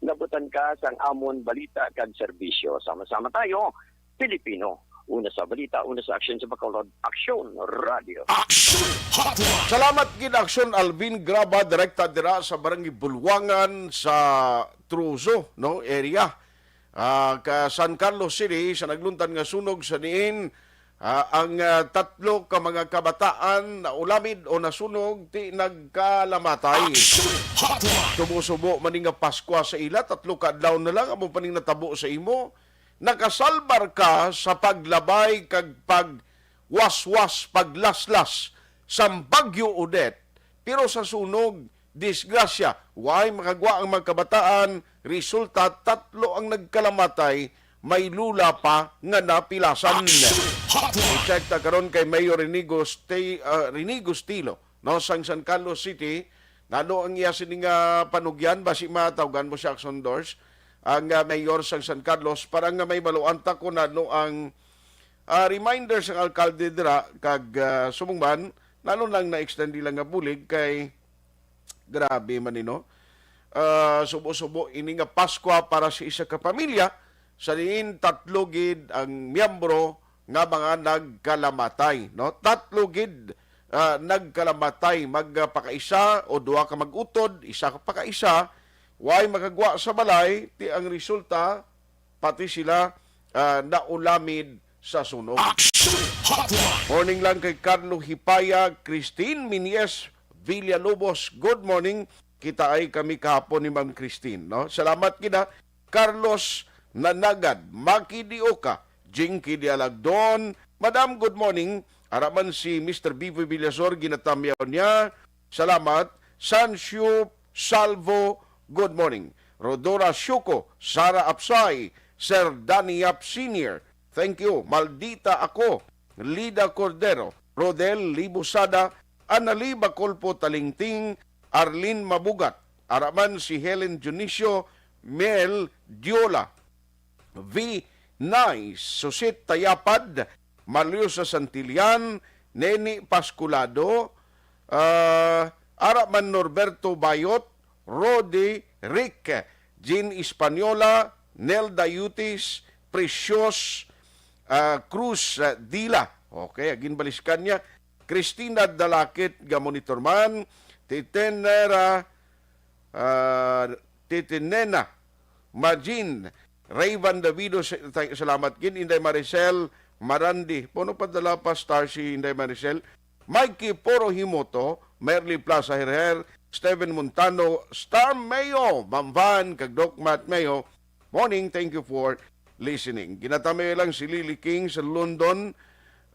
nabutan ka sang amon balita kag serbisyo. Sama-sama tayo, Pilipino. Una sa balita, una sa aksyon sa Bacolod, Aksyon Radio. Action Hotline. Salamat gid, Aksyon Alvin Graba, direkta dira sa Barangay Bulwangan sa Trozo, no, area. Ah, ka San Carlos City, sa nagluntad nga sunog sa diin, ah, ang, ah, tatlo ka mga kabataan naulamid o nasunog, ti nagkalamatay. Action Hotline. Subo-subo man ni nga Paskwa sa ila, tatlo ka adlaw na lang, amo pa ning natabo sa imo. Nakasalbar ka sa paglabay kag pagwaswas, paglaslas sang Bagyo Odette, pero sa sunog, disgrasya, way makagwa ang mga kabataan. Resulta, tatlo ang nagkalamatay, may lula pa nga napilasan. Action Hotline. I-check ta karon kay Mayor Renigo Ste-, ah, Renigo Stilo, no, sang San Carlos City, nano ang iya sini nga panugyan, basi matawgan mo siya, Action Dors, ang, ah, mayor sang San Carlos, para nga may maluan ta kung ano ang, ah, reminder sang alkalde dira, kag, ah, subong man, nano lang na-extend nila nga bulig kay grabe man ni, no? Ah, subo-subo ini nga Paskwa para sa isa ka pamilya, sa diin tatlo gid ang miyembro nga mga nagkalamatay, no? Tatlo gid ah, nagkalamatay, magpakaisa o duha ka mag-utod, isa ka pakaisa, way makagwa sa balay, ti ang resulta, pati sila, ah, naulamid sa sunog. Action Hotline. Morning lang kay Carlo Hipaya, Christine Minies Villalobos. Good morning. Kita ay kami kahapon ni Ma'am Christine, no? Salamat gid, ha. Carlos Nanagad, Maki Dioka, Jinky Dialagdon. Madam, good morning. Ara man si Mister Biboy Villasor, ginatamyaw niya. Salamat. Sancio Salvo, good morning. Rodora Shuko, Sara Apsay, Sir Danny Yap Senior, thank you. Maldita Ako, Lida Cordero, Rodel Libusada, Anali Bacolpo Talingting, Arlene Mabugat, ara man si Helen Dionisio, Mel Diola, V Nice, Susit Tayapad, Marliosa Santillan, Neni Pasculado, ah, ara man Norberto Bayot, Rodi Rick, Jean Española, Nelda Yutis, Precious, ah, Cruz, ah, Dila. Okay, ginbaliskan niya. Christina Dalakit, ga monitor man. Titenera, ah, Titinena, Majin, Rayvan Davido, sa-, tay-, salamat gid. Inday Maricel Marandi. Puno pa dala pa star si Inday Maricel. Mikey Poro Himoto, Merly Plaza Herher, Steven Montano, Star Mayo, Ma'am Van, kag Doc Matt Mayo. Morning, thank you for listening. Ginatamay lang si Lily King sa London,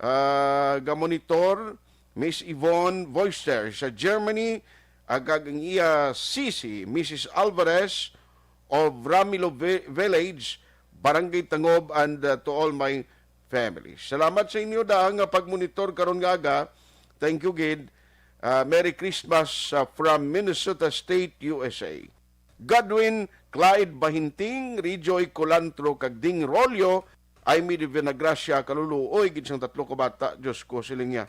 ah, ga-monitor, Miss Yvonne Voister sa Germany, ag kag ang iya sisi, Missus Alvarez of Ramilo Vi-, Village, Barangay Tangob, and, uh, to all my family. Salamat sa inyo da nga pagmonitor karon nga aga. Thank you gid. Uh, Merry Christmas, uh, from Minnesota State, U S A. Godwin Clyde Bahinting, Rijoy Colantro, kag Ding Rolio, Aimee de Vinagracia, kaluluoy gid sang tatlo ka bata, Diyos ko, siling niya.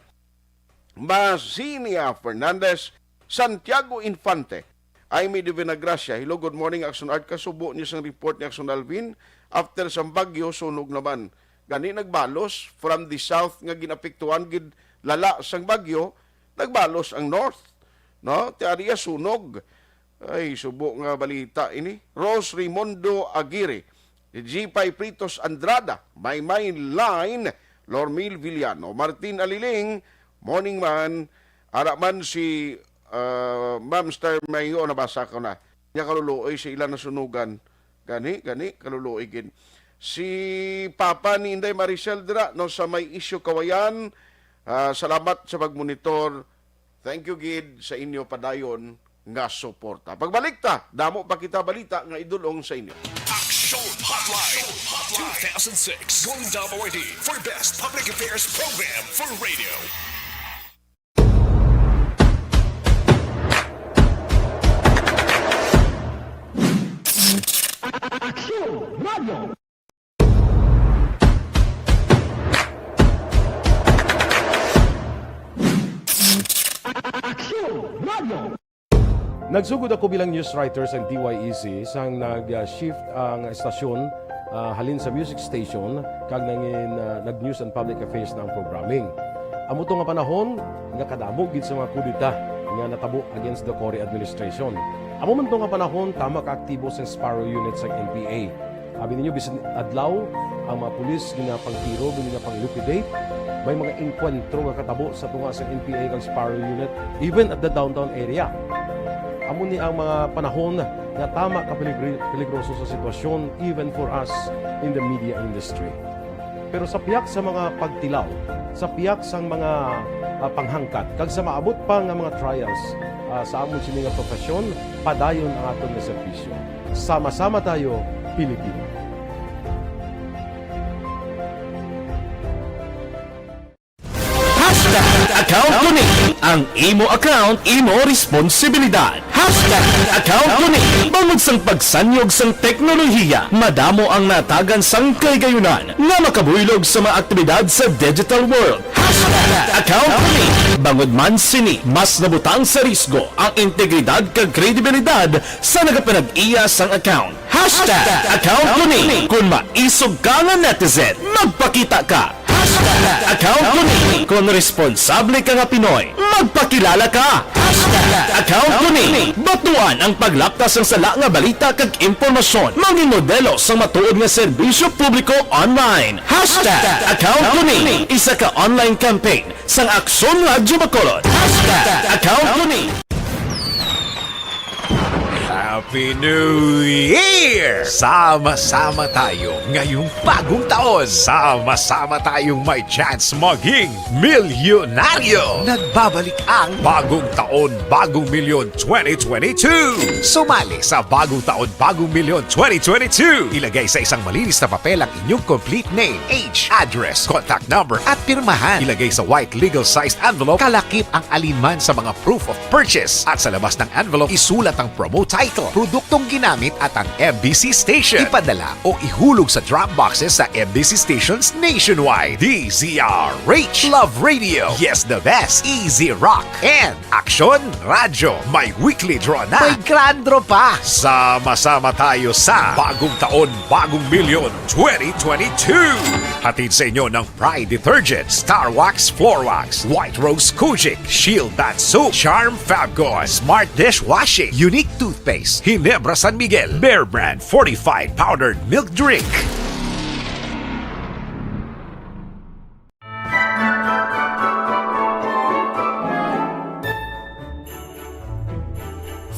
Mazinia Fernandez, Santiago Infante, Aimee de Vinagracia, "Hello, good morning, Action Art." Kasubo niya sang report ni Action Alvin, after sang bagyo, sunog naman. Gani nagbalos, from the south nga ginapektuhan gid lala sang bagyo, nagbalos ang north, no? Ti area sunog. Ay, subo nga balita ini. Rose Raimundo Aguirre, G P Pritos Andrada, Maymay Line, Lormil Villano, Martin Aliling, morning man, ara man si, ah, Ma'am Star Mayo, nabasa ko na. Niya kaluluoy sa ila nasunugan. Gani, gani, kaluluoy gid. Si Papa ni Inday Maricel dira, no, sa may isyu Kawayan, ah, salamat sa pagmonitor. Thank you gid sa inyo padayon nga suporta. Pagbalik ta, damo pa kita balita nga idulong sa inyo. Action Hotline, two thousand six Golden Dome Awardee for Best Public Affairs Program for Radio. Action Radio. Action Radio. Nagsugod ako bilang news writer sa D Y E C sang nag-shift ang estasyon, ah, halin sa music station kag nangin, ah, nag-news and public affairs na ang programming. Amo to nga panahon nga kadamo gid sa mga kudeta nga natabo against the Cory administration. Amo man to nga panahon tama ka aktibo sang Sparrow Unit sang N P A. Abi ninyo, bisan adlaw, ang mga pulis ginapangtiro, ginapang-liquidate. May mga engkwentro nga katabo sa tunga sa N P A kag Sparrow Unit, even at the downtown area. Amo ni ang mga panahon nga tama ka peligri-, peligroso sa sitwasyon, even for us in the media industry. Pero sa pihak sa mga pagtilaw, sa pihak sang mga, ah, panghangkat, kag sa maabot pa nga mga trials, ah, sa amon sini nga profesyon, padayon ang aton nga serbisyo. Sama-sama tayo, Pilipino. Hashtag account ko ni. Ang imo account, imo responsibilidad. Hashtag account ko ni. Bangod sang pagsanyog sang teknolohiya, madamo ang natagan sang kahigayunan nga makabuylog sa mga aktibidad sa digital world. Hashtag account ko ni. Bangod man sini, mas nabutang sa risgo ang integridad kag kredibilidad sa nagapanag-iya sang account. Hashtag account ko ni. Kung maisog ka nga netizen, magpakita ka. Hashtag Account ko ni. Kon responsable ka nga Pinoy, magpakilala ka. Hashtag account ko ni. Batuan ang paglapta sang sala nga balita kag impormasyon. Mangin modelo sang matuod nga serbisyo publiko online. Hashtag account ko ni. Isa ka online campaign sang Aksyon Radyo Bacolod. Hashtag account ko ni. Happy New Year! Sama-sama tayo ngayong bagong taon. Sama-sama tayong may chance maging milyonaryo. Nagbabalik ang Bagong Taon, Bagong Milyon twenty twenty-two. Sumali sa Bagong Taon, Bagong Milyon twenty twenty-two. Ilagay sa isang malinis na papel ang inyong complete name, age, address, contact number, at pirmahan. Ilagay sa white legal-sized envelope, kalakip ang alinman sa mga proof of purchase. At sa labas ng envelope, isulat ang promo title, produktong ginamit, at ang M B C station. Ipadala o ihulog sa drop boxes sa M B C stations nationwide. D Z R H, Love Radio, Yes the Best, Easy Rock, and Aksyon Radyo. May weekly draw na. May grand draw pa. Sama-sama tayo sa Bagong Taon, Bagong Milyon twenty twenty-two. Hatid sa inyo ng Pride Detergent, Star Wax Floor Wax, White Rose Kojic, Shield Bath Soap, Charm Fabcon, Smart Dishwashing, Unique Toothpaste, Ginebra San Miguel, Bear Brand Fortified Powdered Milk Drink.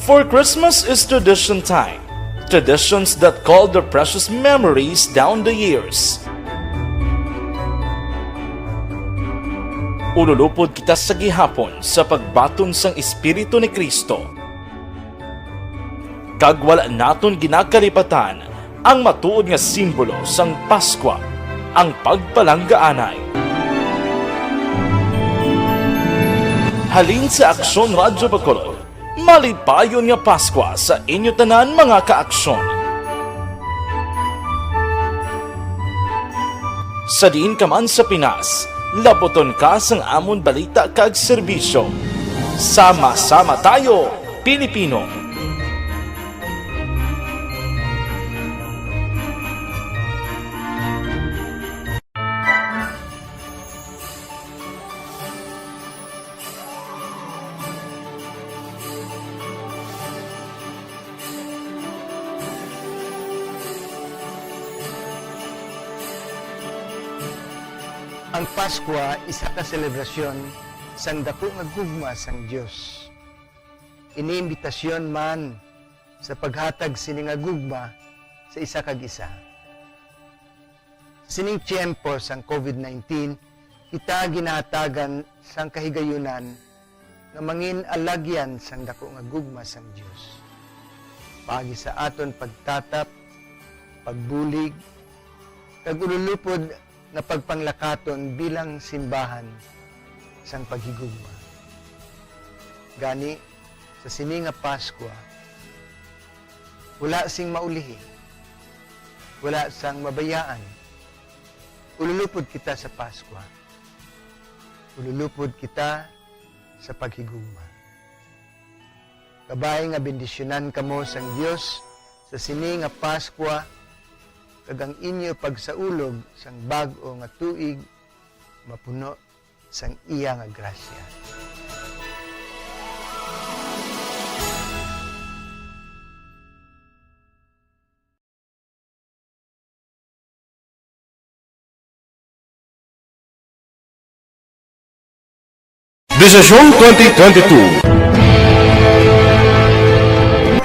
For Christmas is tradition time. Traditions that call their precious memories down the years. Ululupod kita sa gihapon sa pagbaton sang Espiritu ni Cristo. Kag wala naton ginakalipatan ang matuod nga simbolo sang Paskwa, ang pagpalanggaanay. Halin sa Aksyon Radyo Bacolod, malipayon nga Paskwa sa inyo tanan, mga ka-Aksyon. Sa diin ka man sa Pinas, labuton ka sang amon balita kag serbisyo. Sama-sama tayo, Pilipino! Ang Paskwa isa ka selebrasyon sang daku nga gugma sang Dios. Ini imbitasyon man sa paghatag sini nga gugma sa isa kag isa. Sa sining tiyempo sang COVID nineteen, kita ginahatagan sang kahigayunan nga mangin-alagyan sang daku nga gugma sang Dios. Paagi sa aton pagtatap, pagbulig, kag ululupod nga pagpanglakaton bilang simbahan sang paghigugma. Gani, sa sini nga Paskwa, wala sing maulihi, wala sang mabayaan. Ululupod kita sa Paskwa. Ululupod kita sa paghigugma. Kabay nga bendisyonan kamo sang Dios sa sini nga Paskwa, kag ang inyo pagsaulog sang bag-o nga tuig mapuno sang iya nga grasya. Desisyon twenty twenty-two.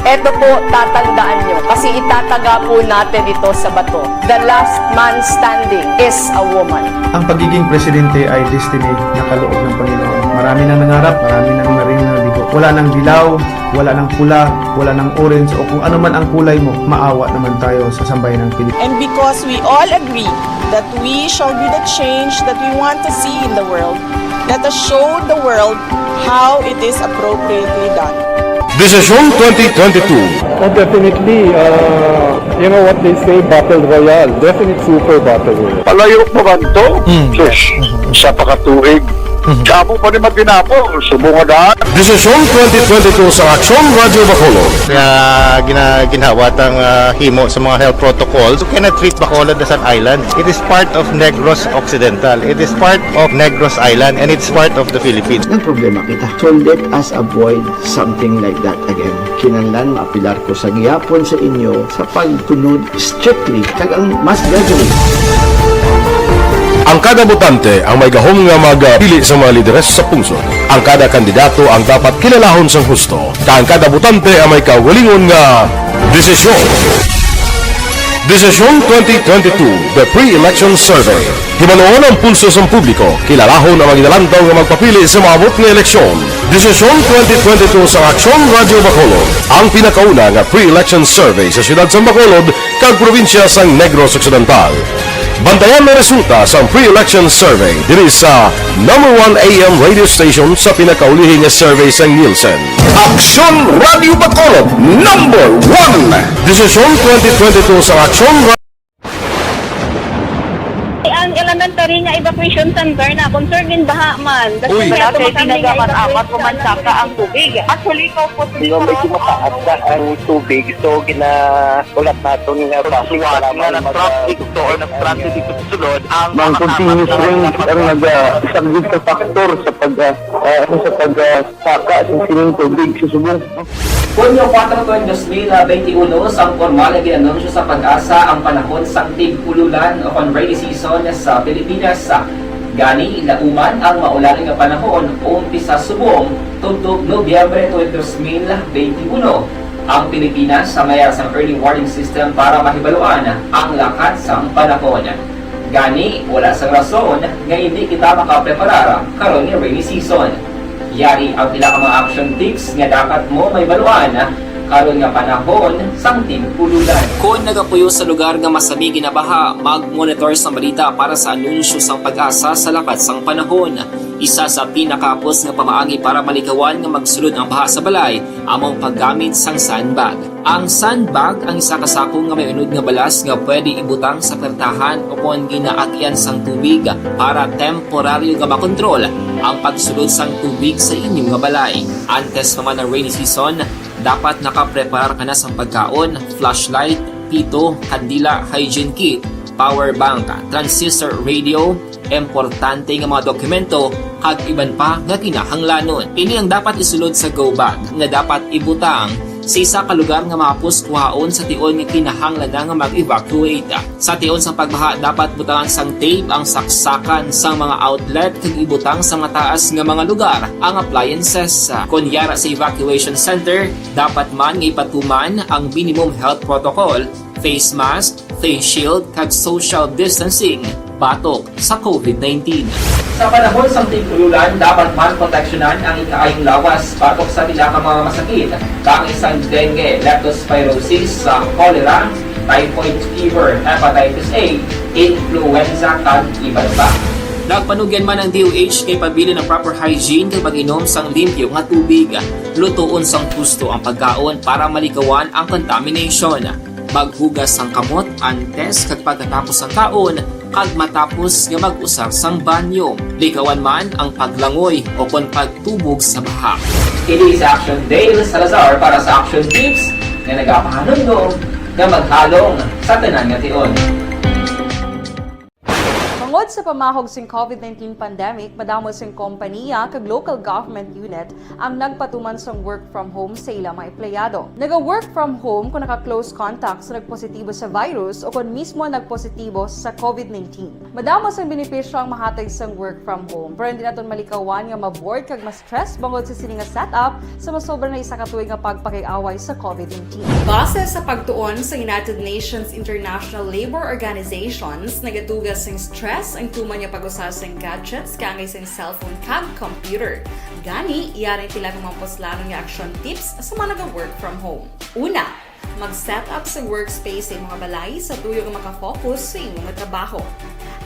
Eto po, tatandaan nyo, kasi itataga po natin ito sa bato. The last man standing is a woman. Ang pagiging presidente ay destiny na kaloob ng Panginoon. Marami nang nangarap, marami nang naring nabigo. Wala nang dilaw, wala nang pula, wala nang orange, o kung ano man ang kulay mo, maawa naman tayo sa sambayan ng Pilipinas. And because we all agree that we shall be the change that we want to see in the world, let us show the world how it is appropriately done. Desisyon twenty twenty-two. Oh, definitely. Uh, you know what they say, battle royale. Definite super battle royale. Palayo pa man to? Mm. Sus, sa pakatuig. Gamo pa ni Matinapol, subong nga daan. Desisyon twenty twenty-two sa Aksyon Radyo Bacolod. Nga gina-, ginhawa tang, ah, himo sa mga health protocols, you cannot treat Bacolod as an island. It is part of Negros Occidental. It is part of Negros Island, and it's part of the Philippines. Ang problema kita, so let us avoid something like that again. Kinahanglan maapilar ko sa gihapon sa inyo sa pagtunod strictly kag ang mas gradually. Ang kada botante ang may gahom nga magpili sa mga lideres sa pungsod. Ang kada kandidato ang dapat kilalahon sang husto, kag ang kada botante ang may kaugalingon nga desisyon. Desisyon twenty twenty-two, The Pre-Election Survey. Himanuon ang pulso sang publiko, kilalahon ang mga ginalantaw nga magpapili sa maabot nga eleksyon. Desisyon twenty twenty-two sa Aksyon Radyo Bacolod, ang pinakauna nga pre-election survey sa siyudad sang Bacolod kag probinsya sang Negros Occidental. Bantayan ang resulta sang pre-election survey diri sa number one A M radio station sa pinakaulihi nga survey sang Nielsen. Aksyon Radyo Bacolod, number one. Desisyon twenty twenty-two sa Aksyon Ra- Ang elementary nga evacuation center na concern din baha man. Uy. Wala kay tinaga man amat ko man saka ang tubig. Actually, ko po. Di ba medyo mataas na ang tubig? So, gina-, ulat naton nga basi nga para nag-traffic to or nag-transit dito sa sulod, ang mga continuous rains ang nag-, ah, saglit sa factor sa pag, ah, ah, ano, sa pag, ah, saka sa sining tubig sa subong. Hunyo kuwatro, dos mil benti uno, sang pormal nga gin-anunsyo sa PAGASA ang panahon sang tig-ululan o kon rainy season sa Pilipinas. Gani, lauman ang maulan nga panahon umpisa subong tubtob Nobyembre twenty, dos mil benti uno. Ang Pilipinas sa mayar sang early warning system para mahibaluan ang lakat sang panahon. Gani, wala sang rason nga indi kita makapreparar karon nga rainy season. Yari ang pila ka mga action tips nga dapat mo mahibaluan karon nga panahon sang tig-ululan. Kon nagapuyo sa lugar nga masami ginabaha, mag-monitor sang balita para sa anunsyo sang PAGASA sa lakat sang panahon. Isa sa pinakahapos nga pamaagi para malikawan nga magsulod ang baha sa balay amo ang paggamit sang sandbag. Ang sandbag ang isa ka sako nga may unod nga balas nga pwede ibutang sa pertahan o kon ginaagyan sang tubig para temporaryo nga makontrol ang pagsulod sang tubig sa inyo nga balay. Antes pa man ang rainy season, dapat nakapreparar ka na sang pagkaon, flashlight, pito, kandila, hygiene kit, power bank, transistor radio, importante nga mga dokumento, kag iban pa nga kinahanglanon. Ini ang dapat isulod sa go bag nga dapat ibutang sa isa ka lugar nga mahapos kuhaon sa tion nga kinahanglan na nga mag-evacuate. Sa tion sang pagbaha, dapat butangan sang tape ang saksakan sang mga outlet kag ibutang sa mataas nga mga lugar ang appliances. Kon yara sa evacuation center, dapat man nga ipatuman ang minimum health protocol, face mask, face shield, kag social distancing batok sa COVID nineteen. Sa panahon sang tig-ululan, dapat man proteksyonan ang ikaayong lawas batok sa pila ka mga masakit, kaangay sang dengue, leptospirosis, sa cholera, typhoid fever, hepatitis A, influenza, kag iban pa. Nagpanugyan man ang D O H kay pabilin ang proper hygiene kag pag-inom sang limpyo nga tubig. Lutoon sang husto ang pagkaon para malikawan ang contamination. Maghugas sang kamot antes kag pagkatapos sang kaon kag matapos nga mag-usar sang banyo. Likawan man ang paglangoy o kon pagtubog sa baha. Ini si Action Dale Salazar para sa Action Tips nga nagapahanumdom nga maghalong sa tanan nga tion. Bangod sa pamahog sing COVID nineteen pandemic, madamo sing kompanya kag local government unit ang nagpatuman sang work from home sa ila mga empleyado. Naga-work from home kung naka-close contact sa nagpositibo sa virus o kung mismo nagpositibo sa COVID nineteen. Madamo sang benepisyo ang mahatag sang work from home, pero hindi naton malikawan nga ma-bored kag ma-stress bangod sa sini nga setup sa masobra na isa ka tuig nga pagpakiaway sa COVID nineteen. Base sa pagtuon sa United Nations International Labor Organizations, nagatuga sing stress ang tuman nga pag-usa sing gadgets kaangay sing cellphone kag computer. Gani, yari ang pila ka mga puslanon nga action tips sa mga naga-work from home. Una, mag-set up sa workspace sa imong balay sa tuyo nga makafocus sa imong trabaho.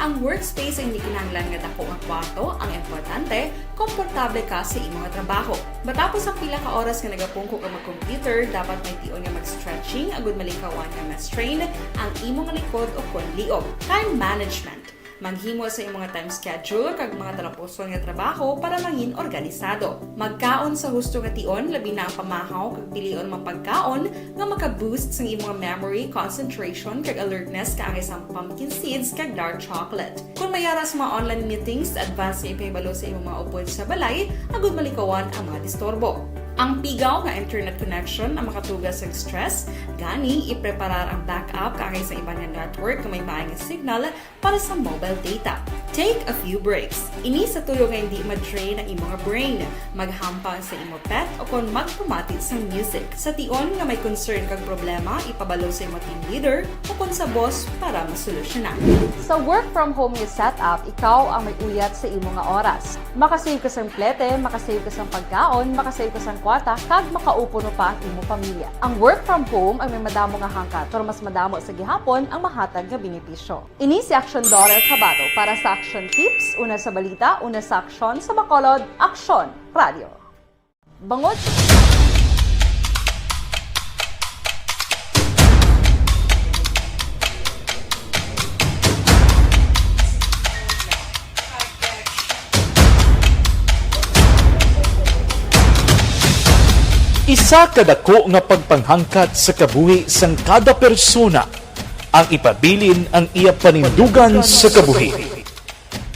Ang workspace ang hindi kinahanglan nga dako nga kwarto, ang importante, komportable ka sa imong trabaho. Matapos ang pila ka oras nga nagapungko ka mag-computer, dapat may tion nga mag-stretching agud malikawan nga ma-strain ang imong likod o kon liog. Time management. Maghimo sa imong mga time schedule kag mga talapuson nga trabaho para mangin organisado. Magkaon sa husto nga tion, labi na ang pamahaw kag pilion mga pagkaon nga maka-boost sang imong memory, concentration, kag alertness kaangay sang pumpkin seeds kag dark chocolate. Kung may ara sa mga online meetings, advance nga ipahibalo sa imong mga upod sa balay agud malikawan ang mga disturbo. Ang pigaw nga internet connection ang makatuga sa stress, gani ipreparar ang backup kaangay sa iban nga network nga may maay nga signal para sa mobile data. Take a few breaks. Ini sa tuyo nga hindi ma-drain ang imong brain. Maghampang sa imo pet o kon magpamati sang music. Sa tion nga may concern kag problema, ipabalo sa imo team leader o kon sa boss para masolusyonan. Sa work from home nga setup, ikaw ang may uyat sa imo nga oras. Makasave ka sang plete, makasave ka sang pagkaon, makasave ka sang kwarta, kag makaupo pa ang imo pamilya. Ang work from home ang may madamo nga hangkat, pero mas madamo sa gihapon ang mahatag nga benepisyo. Ini si Action Daughter Chavado para sa Action Tips, una sa balita, una sa aksyon, sa Bacolod, Aksyon Radio. Bangod Isa ka dako nga pagpanghangkat sa kabuhi sang kada persona ang ipabilin ang iya panindugan sa kabuhi.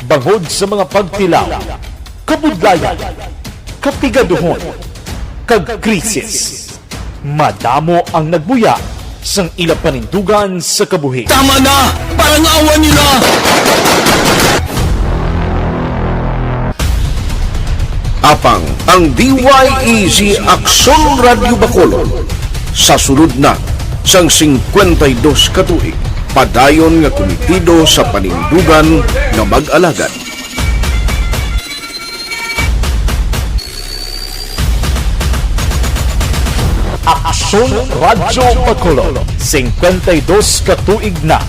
Bangod sa mga pagtilaw, kabudlayan, kapigaduhon, kag krisis, madamo ang nagbuya sang ila panindugan sa kabuhi. Tama na! Parang awa nila! Apang ang D Y E Z Aksyon Radyo Bacolod sa sulod na sang singkwenta y dos ka tuig, padayon nga kumitido sa panindugan nga mag-alagad. Aksyon Radyo Bacolod, singkwenta y dos ka tuig na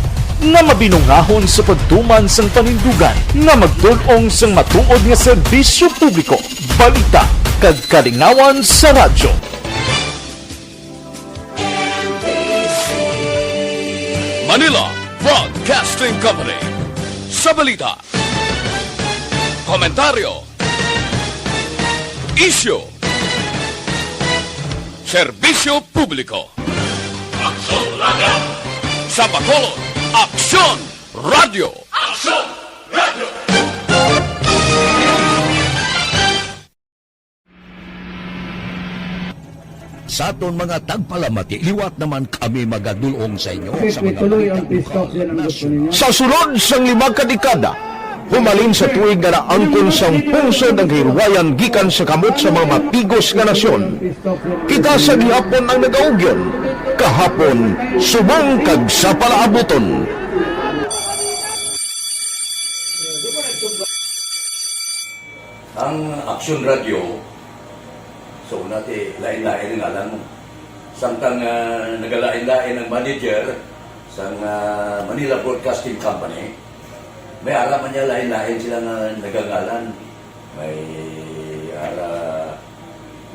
nga mabinungahon sa pagtuman sang panindugan nga magdul-ong sang matuod nga serbisyo publiko, balita, kag kalingawan sa radyo. Manila Broadcasting Company. Sa balita, komentaryo, isyu, serbisyo publiko. Aksyon Radyo. Sa Bacolod, Aksyon Radyo. Aksyon Radyo. Sa aton mga tagpalamati, liwat naman kami magadul-ong sa inyo sa mga balita. Sa sulod sang lima ka dekada, humalin sa tuig nga naangkon sang pungsod ang kahilwayan gikan sa kamot sa mga matigos nga nasyon. Kita sa gihapon ang nagaugyon, kahapon, subong kag sa palaabuton. Ang Aksyon Radyo, sa una ti lain-lain ang ngalan mo. Samtang ah, nagalain-lain ang manager sang ah, Manila Broadcasting Company, may ara man niya lain-lain sila nga nagangalan. May ara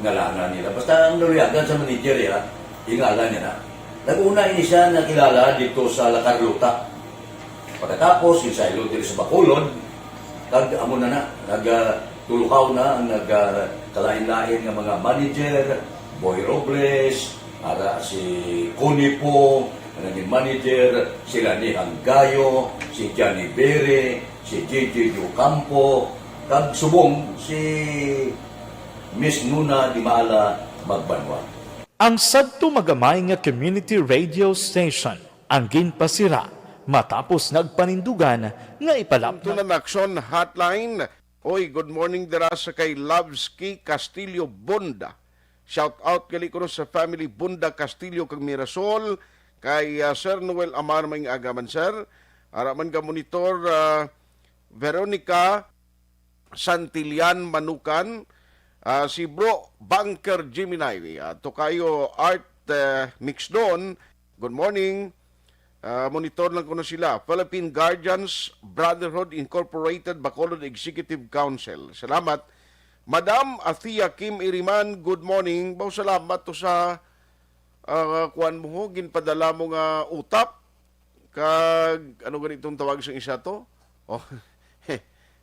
ngalanan nila. Basta ang naluyagan sa manager ya, ingalan niya na. Nag-una ini siya nakilala dito sa La Carlota. Pagkatapos, ginsaylo diri sa Bacolod, kag amo na na, nagtulukaw na ang nagkalain-lain nga mga manager, Boy Robles, ara si Connie Pong, nga naging manager, sila ni Hanggayo, si Johnny Bere, si J J Ocampo, kag subong si Miss Nuna Dimala Magbanwa. Ang sadto magamay nga community radio station ang ginpasira matapos nagpanindugan nga ipalapno. Tunan Aksyon Hotline. Oy, good morning dira sa kay Loveski Castillo Bonda. Shout out gali kuno sa family Bonda Castillo kag Mirasol, kay ah, Sir Noel Amar, maayong aga man, sir. Ara man ka monitor, ah, Veronica Santillan Manukan, ah, si Bro Bunker Gemini, ah, Tokayo Art eh, Mixdon. Good morning. Ah, monitor lang kuno sila. Philippine Guardians Brotherhood Incorporated, Bacolod Executive Council. Salamat. Madam Athea Kim Iriman, good morning. Baw salamat to sa ah, kuan mo ho, ginpadala mo nga utap. Kag ano gani itong tawag sa isa to? Oh,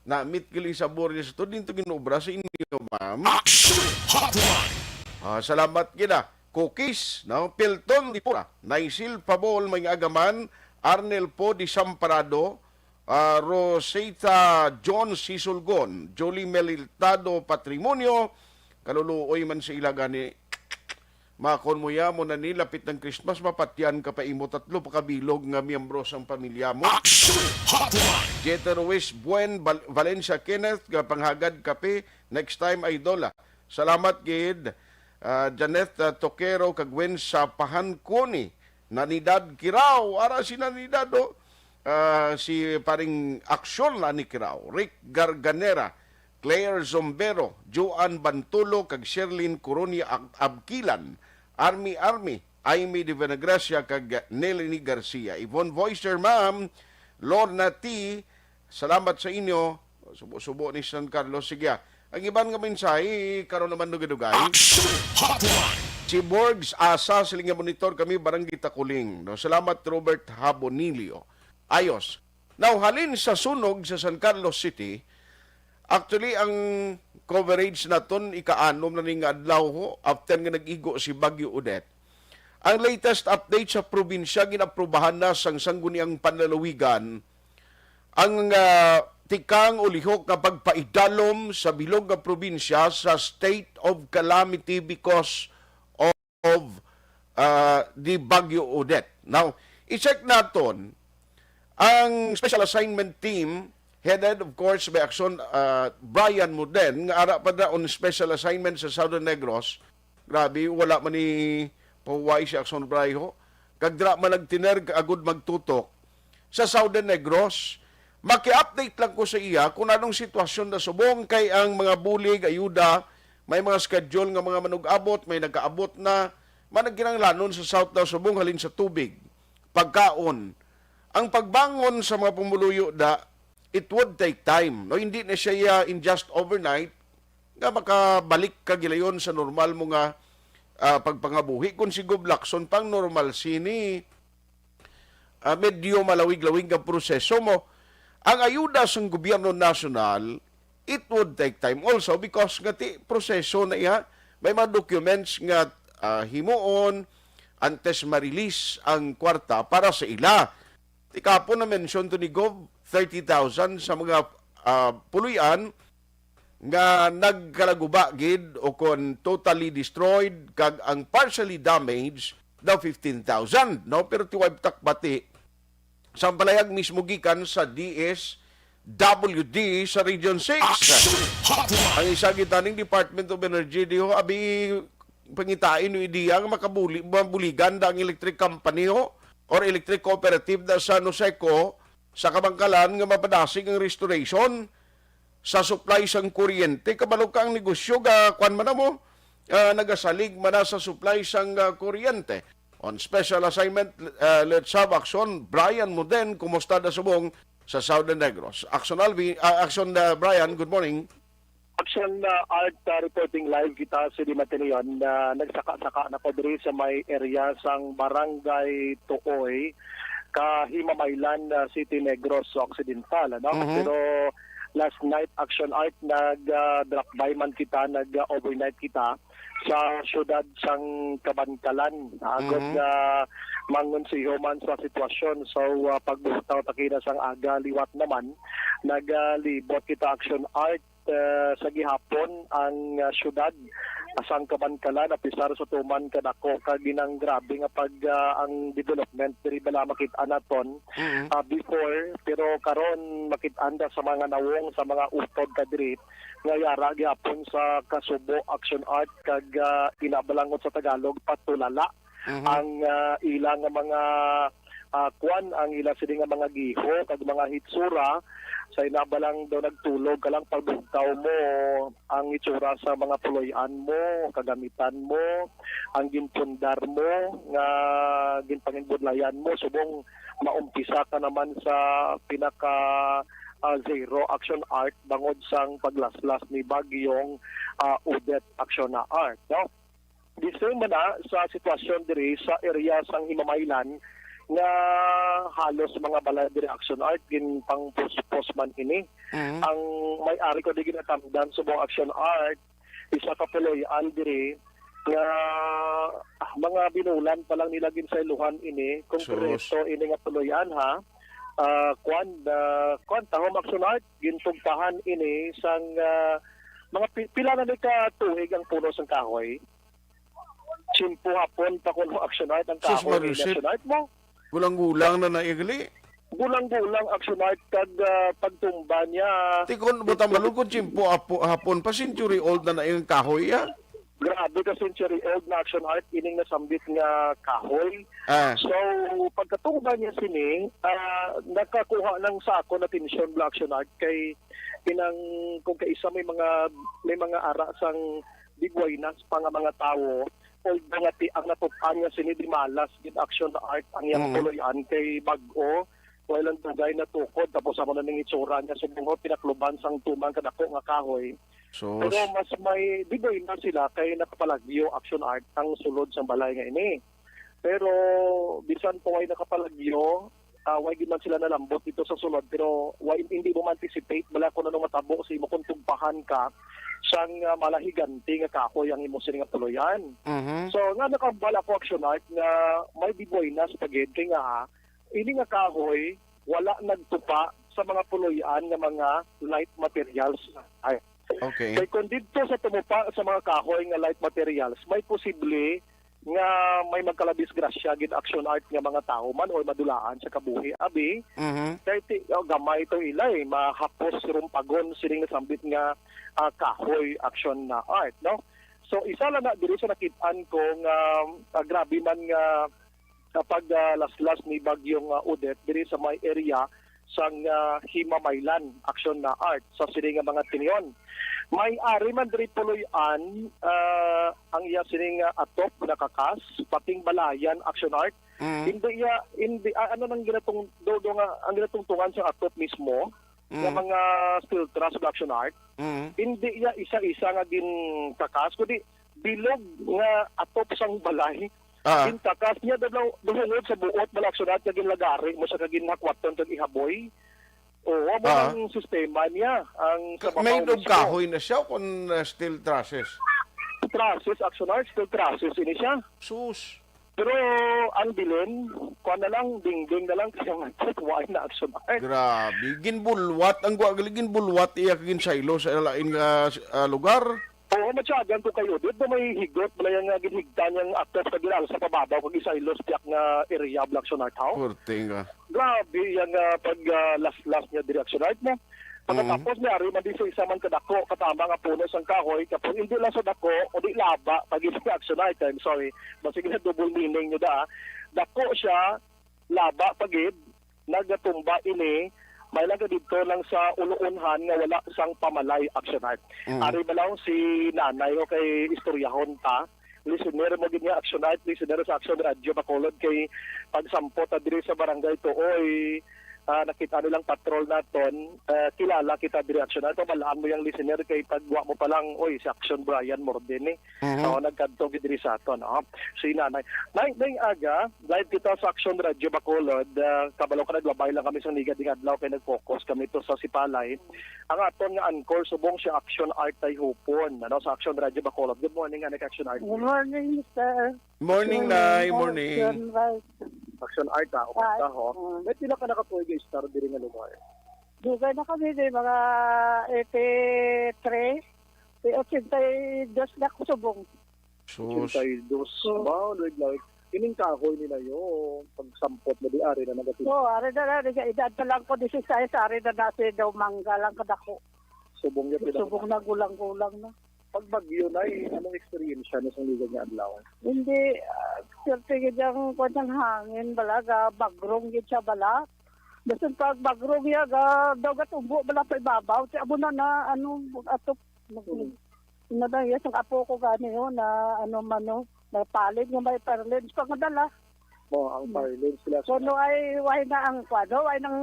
namit gali sabor niya sa to. Din to ginobra sa inyo, ma'am. Action Hotline! Ah, salamat gina. Cookies, no? Pilton di Pura, Naisil Pabol, may agaman, Arnel Po di Samparado, ah, Rosita John Sisulgon, Jolie Meliltado Patrimonio, kaluluoy man sa ila gani. Makon mo ya mo na ni lapit ng Christmas, mapatyan ka pa imo tatlo pa kabilog nga miyembro sang pamilya mo. Action Hotline! Jeter Ruiz Buen, Val-, Valencia Kenneth, nga panghagad kape, next time, idol, ah. Salamat gid, ah, Janeth, ah, Toquero, kag Gwen sa Pahanconi, Nanidad Kirao, ara si Nanidad, oh. Ah, si paring Aksyon na ni Kirao, Rick Garganera, Claire Zombero, Joan Bantulo, kag Sherlyn Coronia Ab-, Abquilan, Army Army, Aimee de Venegracia, kag Nelly Garcia. Yvonne Voicer, ma'am, Lorna T, salamat sa inyo. Subo-subo ni San Carlos. Sige, ah. Ang iban nga mensahe, karon naman dugay-dugay. Action Hotline! Si Borgs Asa, siling nga monitor kami, Barangay Takuling. No? Salamat, Robert Habonilio. Ayos. Now, halin sa sunog sa San Carlos City, actually, ang coverage naton ika-anom na ning adlaw ho, after nga nag-igo si Bagyo Odette. Ang latest update sa probinsya, ginaprubahan na sang Sangguniang Panlalawigan ang, ah, tikang o lihok nga pagpaidalom sa bilog nga probinsya sa state of calamity because of, ah, the Bagyo Odette. Now, i-check naton ang special assignment team headed, of course, by Action, ah, Brian Muden, nga ara pa na on special assignment sa Southern Negros. Grabe, wala man ni pahuway si Action Brian ho. Kag dira man nagtiner agud magtutok sa Southern Negros. Maki-update lang ko sa iya kung anong sitwasyon na subong kay ang mga bulig, ayuda, may mga schedule nga mga manug-abot, may nagkaabot na, man ang kinahanglanon sa South daw subong halin sa tubig, pagkaon. Ang pagbangon sa mga pumuluyo da, it would take time. No, hindi na siya in just overnight nga makabalik ka gilayon sa normal mo nga, ah, pagpangabuhi. Kung si Gob Lacson pang normal sini, ah, medyo malawig-lawig nga proseso mo. Ang ayuda sang gobyerno nasyonal, it would take time also because nga ti proseso na iya. May mga documents nga, ah, himuon antes ma-release ang kwarta para sa ila. Ti kapon na mention to ni Gov, thirty thousand sa mga, ah, puloy-an nga nagkalaguba gid o kon totally destroyed, kag ang partially damaged daw fifteen thousand, no? Pero ti way takbati, sa palayag mismo gikan sa D S W D sa Region six. Action Hotline! Ang isa gitaning Department of Energy, diho, abi, pangitain no ideya nga makabuli, mabuligan da ang electric company, ho, or electric cooperative da sa Noseco, sa Kabankalan nga mapadasig ang restoration sa supply sang kuryente. Kabalo ka ang negosyo ga, kwan man na mo, ah, nagasalig man na sa supply sang, ah, kuryente. On special assignment, ah, let's have action. Brian Muden, kumusta da subong sa Southern Negros? Action Alvin, ah, action, ah, Brian, good morning. Action, ah, Art, ah, reporting live kita sa Dimatinion na nagsaka-saka na ko diri sa may area sang Barangay Tuoy, Kahimamaylan, ah, City Negros Occidental, ano? Mhm. Pero last night, Action Art, nag, ah, drop by man kita, nag, ah, overnight kita sa siyudad sang Kabankalan. Agod Mhm. nga mangonsiho man sa sitwasyon. So, ah, pagbutaw ta kina sang aga liwat naman, nagalibot kita Action Art, ah, sa gihapon ang, ah, siyudad sang Kabankalan, apisar sa tuman kadako kag ginang grabe nga pag, ah, ang development diri bala makit-an naton, Mhm. ah, before, pero karon makit-an ta sa mga nawong, sa mga utod ka diri nga yara gihapon sa kasubo, Action Art, kag, ah, ina balangot sa Tagalog, patulala Mhm. ang, ah, ila nga mga, ah, kwan, ang ila sini nga mga giho kag mga hitsura sa ina balang daw nagtulog ka lang pagbugtaw mo ang itsura sa mga puloy-an mo, kagamitan mo, ang ginpundar mo nga ginpanginbudlayan mo, subong maumpisa ka naman sa pinaka, ah, zero, Action Art, bangod sang paglaslas ni Bagyong, ah, Odette, Action na Art, no? The same man na sa sitwasyon diri sa area sang Himamaylan, nga halos mga balay diri Action Art, ginpangpuspos man ini. Mm. Ang may-ari ko di ginatamdan subong Action Art, isa ka puloy-an diri nga, ah, mga binulan pa lang nila ginsaylohan ini, konkreto Sus. ini nga puloy-an, ha. Ah, kwan, ah, kwan, tahom Action Art, gintugpahan ini sang, ah, mga pi-, pila na ni ka tuig ang puno sang kahoy? Tiyempo Hapon pa kuno Action Art ang Sus, kahoy ni Marusit. Action Art mo. Gulang-gulang na na igali. Gulang-gulang Action Art kag, ah, pagtumba niya. Tikon, Ito buta malugod, tiyempo apo-, hapon pa, century old na na yung kahoy, ah. Grabe ka century old na Action Art, ining nasambit nga kahoy. Ah. So, pagkatumba niya sini, ah, nakakuha lang sa akon atensyon bala Action Art kay kinang kung kaisa may mga, may mga ara sang di buenas pa nga mga tawo, although nga ti-, ang natupan nga sini di malas gid Action Art ang iyang Mm. puloy-an kay bag-o, wala lang dugay natukod, tapos amo na ning itsura niya, subong pinakluban sang tumang kadako nga kahoy. Sus. Pero mas may di buenas sila kay nakapalagyo Action Art ang sulod sang balay nga ini. Pero bisan pa way nakapalagyo, ah, way gid man sila nalambot dito sa sulod, pero way, hindi mo ma-anticipate bala kung anong matabo sa imo kung tugpahan ka sang, ah, malahiganti nga kahoy ang imo sini nga puloy-an. Mhm. So, nga nakahambal ako, Action Art, nga may di buenas pa gid kay nga, ah, ini nga kahoy wala nagtupa sa mga puloy-an nga mga light materials. Ay. Okay. Kay kung didto sa tumupa sa mga kahoy nga light materials, may posible nga may magkalabis grasya gid Action Art nga mga tawo man or madulaan sa kabuhi, abi. Mhm. Kay ti-, oh, gamay to ilay, mahapos rumpagon sining nasambit nga, ah, kahoy Action na Art, no? So, isa lang na diri sa nakit-an ko nga, ah, grabe man nga, ah, pag, ah, laslas ni Bagyong, ah, Odette diri sa may area sang, ah, Himamaylan, Action na Art, sa sini nga mga tinion. May ari man diri puloy-an, ah, ang iya sini nga atop nakakas, pating balayan, Action Art. Mm. Hindi iya, hindi, ah, ano nang ginatung-, do, do nga, ang ginatungtungan sa atop mismo, nga Mm. mga steel truss, Action Art, Mm. hindi iya isa-isa nga ginkakas, kundi bilog nga atop sang balay. Ah. Ginkakas niya daw, duhungod sa buot, bala Action Art, nga ginlagari mo siya kag ginhakwaton kag ihaboy. Oo, amo Ah. ang sistema niya, ang sa Ka-, babaw made of mismo. Kahoy na siya o kung, uh, steel trusses? Trusses, Action Art, steel trusses ini siya. Sus. Pero ang bilin, kuwan na lang, dingding na lang, kaya nga, kuwain na Action Art. Grabe, ginbulwat, ang gwa-, ginbulwat iya ginsaylo sa lain nga, ah, lugar. Oo, matyagan ko kayo. Dito may higot, wala yung, ah, ginhigtan yung atas na ginalsa pababaw, kag isaylo sa tiyak nga area, Black Action Art, how? Purting ka. Grabe yung, ah, pag, ah, last-last niya, diri Action Art mo. Pagkatapos, Mm. may ari man di sa isa man kadako, katama nga puno sang kahoy, tapos hindi lang sa dako, o di laba, pag hindi Action Art, I'm sorry. Basig na double meaning nyo da, ah. Dako siya, laba pa gid, nagatumba ini, may lang didto lang sa uluunhan nga wala sang pamalay, Action Art. Mm. Ari ba lang si nanay o kay istoryahon ta? Listener mo gid nga Action Art, listener sa Action Radio Bacolod, kay pagsampot ta diri sa Barangay Tuoy, ah, nakita nilang patrol naton, ah, kilala kita diri Action Art. Pabalaan mo yung listener kay pagwa mo pa lang, oy, si Action Brian Morden eh. Mhm. Oo, nagkadto gid diri sa aton, no? Si Nanay. Nay, Nay Aga, live kita sa Action Radio Bacolod. Ah, kabalo ka, naglabay lang kami sa niga ding adlaw kay nag-focus kami to sa Sipalay. Ang aton nga anchor, subong si Action Art Tayhupon, ano, sa Action Radio Bacolod. Good morning, Anik Action Art. Good morning, mister. Morning, Good morning, Nay. Morning. Action Art. Action Art, ah. Hi. Kumusta, ho? Mm. May pila ka nakatuig nga istar diri nga lugar? Dugay na kami, di, mga eighty-three. Di, ochenta y dos na ko subong. Sus. Ochenta y dos. So, ba, Lord, Lord. Ining kahoy ni Nayo, pagsampot mo di, ari na negative. Oo, ari na na, di, edad pa lang ko, disisais, ari na na si daw mangga lang kadako. Subong niya, Subong na, gulang-gulang na. Pag bagyo, Nay, anong eksperyensya niyo sa liwag nga adlaw? Hindi, ah, swerte gid ang kwan ng hangin, balaga, bagrong gid siya, bala. Basta pag bagrong iya, ga, daw gatumbo, bala pa ibabaw. Ti amo na na, ano, atop, mag-, Hmm. na lang, yes, ang apo ko gani, oh, na, ano, mano, na palid nga may parlin pa nga dala. Oh, ang Hmm. parlin sila sa Kuno ay, way na ang, kuno, way nang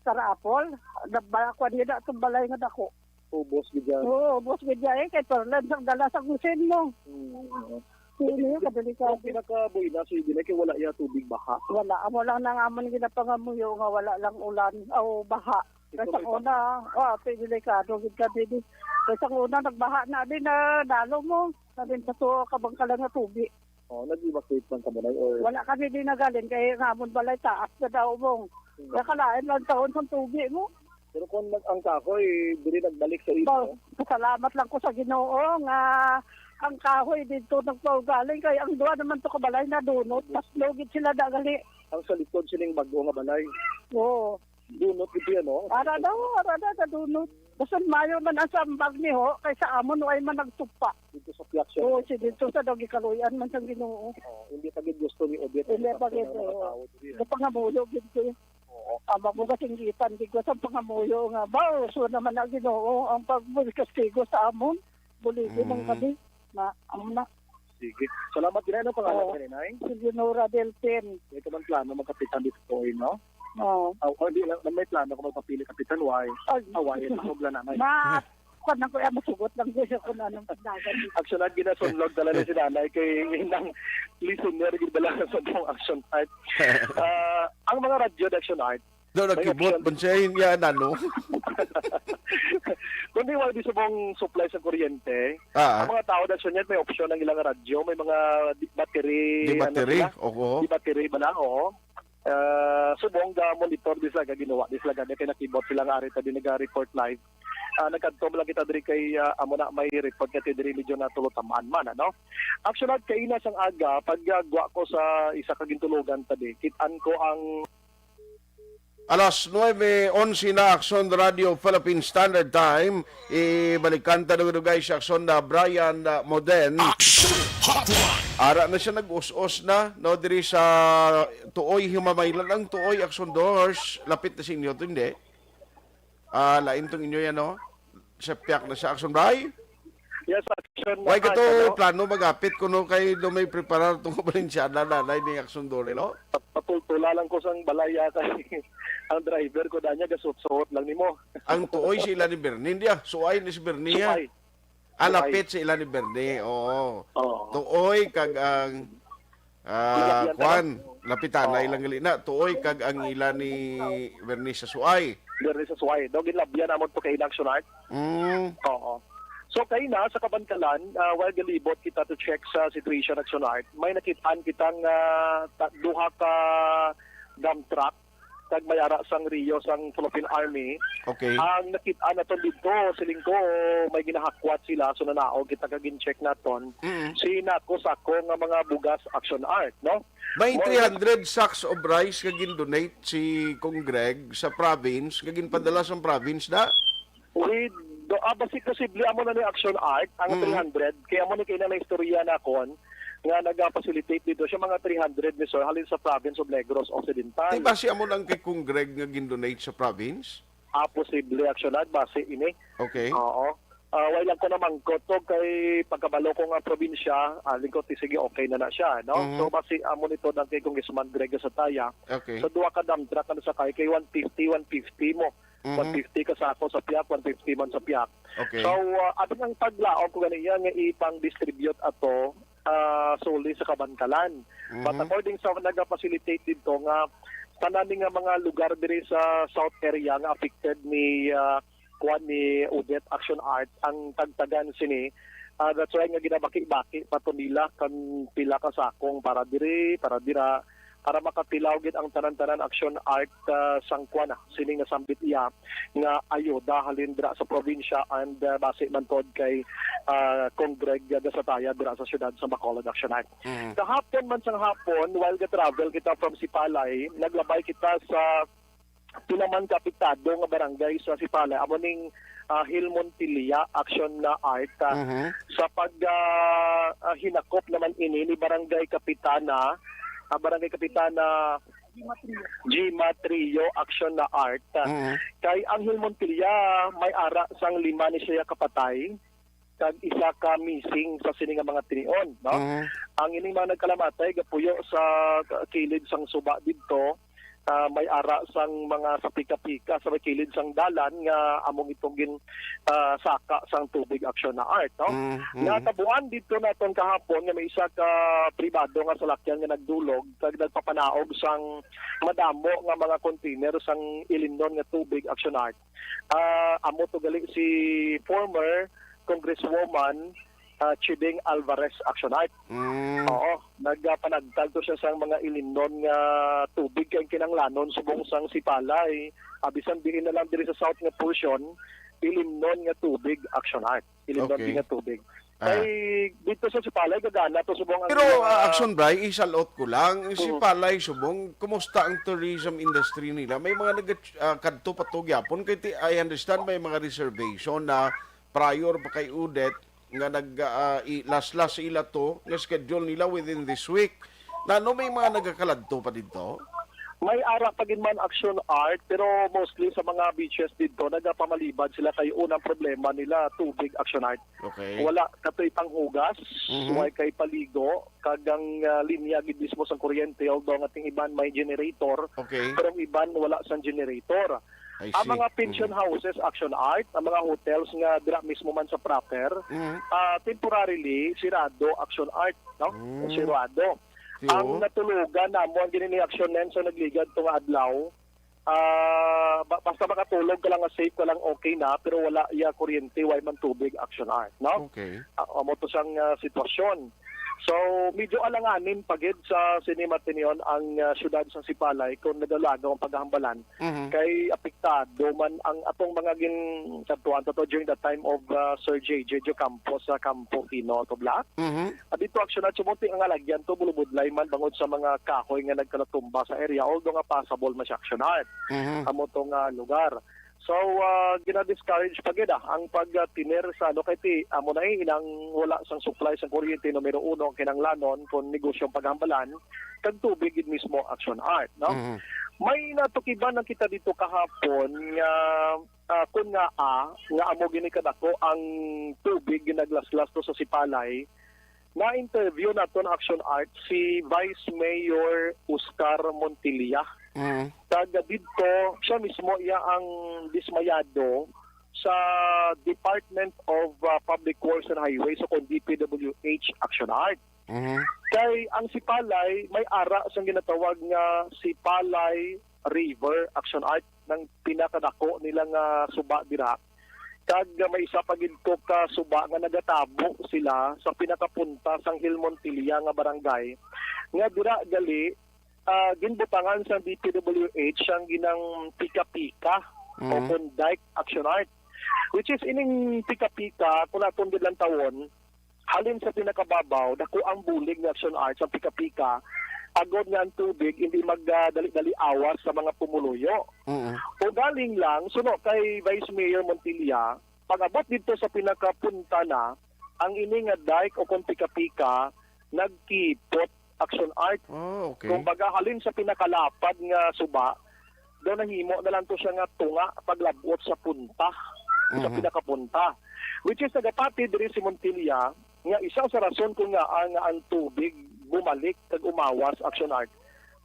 sarapol. Nabala, kuwan nila, itong balay nga dako. Ubos gid yan. Oo, ubos gid yan, eh, kay parlin sang dala sa kusin mo. Hmm, oo. Dili, kadelikado. Ang pinakabuena, so, dili kay wala ya tubig, baha. Wala, amo lang nang amon ginapangamuyo nga wala lang ulan o baha. Kay sa una, ah, delikado gid ka diri. Kay sa una, nagbaha na din, na dalo mo. Na din sa tuwa ka bang ka lang nga tubig. Oh, nag-evacuate man kamo, Nay, or? Wala kami din nagalin kay ang amon balay taas na daw mong. Hmm. Nakalain lang taon sa tubig mo. Pero kung nag-, ang kahoy, dili nagbalik sa imo. Ba, pasalamat lang ko sa Ginoo nga ang kahoy dito nagpaugaling kay ang duha naman to ka balay na dunot. Tatlo gid sila dagali. Ang sa likod sining bag-o nga balay. Oo. Dunot gid yan, no? Ara daw, ara daw, sa dunot. Basta mayo man ang sambag ni ho, kay sa amon, way man nagtupa. Dito sa Piak siya. Oo, si dito sa daw gikaluyan man sang Ginoo. Oh, hindi pa gid gusto ni Odette. Hindi pa gid, oo. Sa mga tao diri, eh. Sa pangamuyo gid ko. Oo. Amo ko kasinggitan, di ko sa pangamuyo nga, ba, uso naman ang Ginoo, ang pagkastigo sa amon. Buligo man Mm. kami. Na, amo na. Sige. Salamat gid, ano pangalan Oo. ka ni, Nay? Si Leonora Delpin. May ka man plano magkapitan dito, Toy, no? Oo. Aw, oh, di lang, may plano ko magpapili kapitan, why? Ay. Hawaii, sa Hogla na, Nay. Ma, kuwan lang ko, eh, masugot lang ko siya kung anong pandagan dito. Actually, ginasunlog talaga si Nanay kay nang listener, gid bala sa atong Action Art. Ah, ang mga radyo, Action Art, Do, may nagkibot option. Man siya, yun yan, ano? Kundi wala di subong supply sa kuryente, Ah. ang mga tao na siya may option ang ilang radyo, may mga di-, battery, Di ano battery? Sila? Oo. Di battery ba na? Oo. Ah, subong ga monitor di sila, ga ginawa di sila, ga kay nakibot sila nga ari ta di naga-report live. Ah, nagkadto man lang kita diri kay, ah, amo na may report nga diri medyo natulutaman man, ano? Actually, kaina sang aga, pag, ah, gwa ko sa isa ka gintulogan ta di, kit-an ko ang Alas nuebe onse na, Aksyon Radio Philippine Standard Time. Ibalikan ta dugay si Aksyon na Brian, ah, Moden. Action Hotline. Ara na siya nag-us-os na, no, diri sa Tuoy, Himamaylan. Ang Tuoy, Aksyon Doors, lapit na sa inyo to, hindi? Ah, lain tong inyo yan, no? Sa piyak na sa Aksyon, Bray? Yes, Aksyon. Why ka to ano? Plano magapit kuno kay do may preparar tong Valenciana na, na ini Aksyon Dole, no? Patultula lang ko sang balay, ah, kay ang driver ko danya gasuot-suot lang nimo. Ang Tuoy sila ni Bernie, hindi ah. Suay ni si Bernie, ah. Suay. Ah, Suay. Lapit sa ila ni Bernie, oo. Oo. Tuoy kag ang, ah, Tilapia, kwan, talong. Lapitana Oo. Ilang gali na. Tuoy kag ang ila ni Bernie sa Suay. Bernie sa Suay. Daw ginlabyan namon to kay Action Art. Mm. Oo. So, kay na sa Kabankalan, ah, while galibot kita to check sa situation, Action Art, may nakitaan kitang, ah, ta-, duha ka dump truck kag may ara sang Rio sang Philippine Army. Okay. Ang nakit-an naton didto, siling ko, may ginahakwat sila, so nanaog kita kag gin-check naton. Mm. Si nako sako nga mga bugas, Action Art, no? May Mo- three hundred sacks of rice nga gin-donate si Cong Greg sa province, nga ginpadala sa province na? With, do, ah, basi posible amo na ni Action Art, ang Mm. three hundred. Kay amo ni kay na istorya nakon nga naga-facilitate dito siya mga three hundred ni sir, halin sa province of Negros Occidental. Di ba siya mo lang kay Cong Greg nga gin-donate sa province? Ah, posible, Action Art, basi ini. Okay. Oo. Ah, wala lang ko namangkot to kay pagkabalo ko nga probinsya, ah, lingkod ti sige, okay na na siya, no? Mhm. So, basi amo nito lang kay Congressman Greg Gasataya. Okay. Sa duha ka dump truck na sakay kay one fifty, one fifty mo. Mhm. One fifty ka sako sa piyak, one fifty man sa piyak. Okay. So, ah, ato ang paglaom ko ganiya nga ipang-distribute ato, ah, suli sa Kabankalan. But Mhm. according sa naga-facilitate dito nga tanan ni nga mga lugar diri sa South area nga affected ni, ah, kuan ni Odette Action Art ang tagtagan sini. Ah, that's why nga ginabaki-baki pa to nila kan pila ka sakong para diri, para dira, para makatilaw gid ang tanan-tanan Action Art, ah, sang kuan na, sining nasambit iya nga ayuda halin dira sa probinsya and, ah, basi man pod kay, ah, Cong Greg Gasataya dira sa siyudad sa Bacolod, Action Art. Mhm. Kahapon man sang hapon, while ga-travel kita from Sipalay, naglabay kita sa pila man ka apektado nga barangay sa Sipalay, amo ning, ah, Hill Montilla, Action na Art, ah, Mhm. sa pag, ah, ah, hinakop naman ini ni Barangay Kapitana, ah, Barangay Kapitana Gima Trio, Action na Art. Mhm. Kay ang Hill Montilla, may ara sang lima ni siya kapatay, kag isa ka missing sa sini nga mga tinion, no? Mhm. Ang ining mga nagkalamatay gapuyo sa kilid sang suba didto, ah, may ara sang mga sa pika-pika sa may kilid sang dalan nga among itong gin, ah, saka sang tubig, Action Art, no? Mm, mm. Natabuan dito naton kahapon nga may isa ka pribado nga salakyan nga nagdulog kag nagpapanaog sang madamo nga mga container sang ilimnon nga tubig, Action Art. Ah, amo to gali si former Congresswoman, ah, Chiding Alvarez, Action Art. Mm. Oo, nagpanagtag to siya sang mga ilimnon nga tubig kay kinahanglanon subong sang Sipalay. Ah, bisan diin na lang diri sa south nga portion, ilimnon nga tubig, Action Art. Ilimnon Okay. nga tubig. Ah. Kay dito sa Sipalay, gagana to subong ang Pero, mga ah, Action Bri, isalot ko lang, si Mm. Palay subong, kumusta ang tourism industry nila? May mga nag-, ah, kadto pa to gyapon? Kay ti-, I understand may mga reservation na prior pa kay Odette nga nag, ah, i-, last-last ila to, nga schedule nila within this week. Na ano, may mga nagakaladto pa dito? May ara pa gid man, Action Art, pero mostly sa mga beaches dito, nagapamalibad sila kay unang problema nila, tubig, Action Art. Okay. Wala katoy panghugas, Mhm. way kay paligo, kag ang, ah, linya gid mismo sang kuryente, although ang ating iban may generator, Okay. pero ang iban wala sang generator. I Ang see. mga pension Mhm. houses, Action Art, ang mga hotels nga dira mismo man sa proper, Mhm. ah, temporarily sirado, Action Art, no? Mm. Sirado. Yo. Ang natulugan namo ang gini ni Action Nen sa nagligad to nga adlaw, ah, ba-, basta makatulog ka lang nga safe ka lang, okay na, pero wala iya kuryente, way man tubig, Action Art, no? Okay. Ah, amo to sang, ah, sitwasyon. So, medyo alanganin pa gid sa sini matinyon ang, ah, siyudad sa Sipalay kung nadalagaw ang paghahambalan Mhm. kay apektado man ang atong mga gin-, kadtuan to during the time of, ah, Sir J J Ocampo sa Campo Fino, Tubla. Mhm. Ah, dito, Action Art, sumuti ang alagyan to, bulubudlay man bangod sa mga kahoy nga nagkalatumba sa area, although nga passable man siya, Action Art, Mhm. amo to nga lugar. So, ah, gina-discourage pa gid, ah, ang pagtiner sa ano, kay ti, amo na eh, inang wala sang supply sang kuryente, numero uno, ang kinanglanon kung negosyo ang paghambalan, kag tubig gid mismo, Action Art, no? Mhm. May natukiban lang kita dito kahapon nga, ah, kun nga, ah, nga amo gini kadako ang tubig ginaglaslas to sa Sipalay, na-interview naton, Action Art, si Vice Mayor Oscar Montilla. Mm. Kag didto, siya mismo iya ang dismayado sa Department of, ah, Public Works and Highways o kon D P W H, Action Art. Mhm. Kay ang Sipalay may ara sang ginatawag nga Sipalay River, Action Art, nang pinakadako nila nga suba dira. Kag may isa pa gid to ka suba nga nagatabo sila sa pinakapunta sang Hill Montilla nga barangay, nga dira gali, ah, ginbutangan sang D P W H ang ginang pika-pika o Mm. kon dike, Action Art. Which is ining pika-pika, kung aton gid lantawon, halin sa pinakababaw, dako ang bulig nga, Action Art, sa pika-pika, agod nga ang tubig hindi magdali-dali awas sa mga pumuluyo. Mm. Ugaling lang, suno kay Vice Mayor Montilla, pag-abot didto sa pinakapunta na, ang ini nga dike o kon pika-pika nagkipot, Action Art. Oh, okay. Kumbaga, halin sa pinakalapad nga suba, daw nahimo na lang to siya nga tunga paglabot sa punta, sa Mhm. pinakapunta. Which is, nagapati diri si Montilla nga isa sa rason kung nga ang, nga ang tubig bumalik kag umawas, Action Art,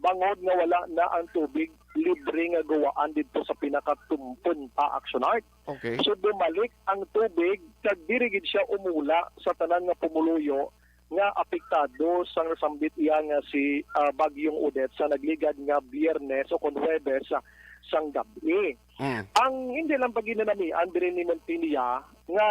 bangod nga wala na ang tubig libre nga gawaan didto sa pinakatum-, punta, Action Art. Okay. So, bumalik ang tubig kag diri gid siya umula sa tanan nga pumuluyo nga apektado sang nasambit iya nga si, ah, Bagyong Odette sa nagligad nga Biyernes o kon Huwebes sa, sang gab-i. Mm. Ang hindi lang paginanamian diri ni Montilla nga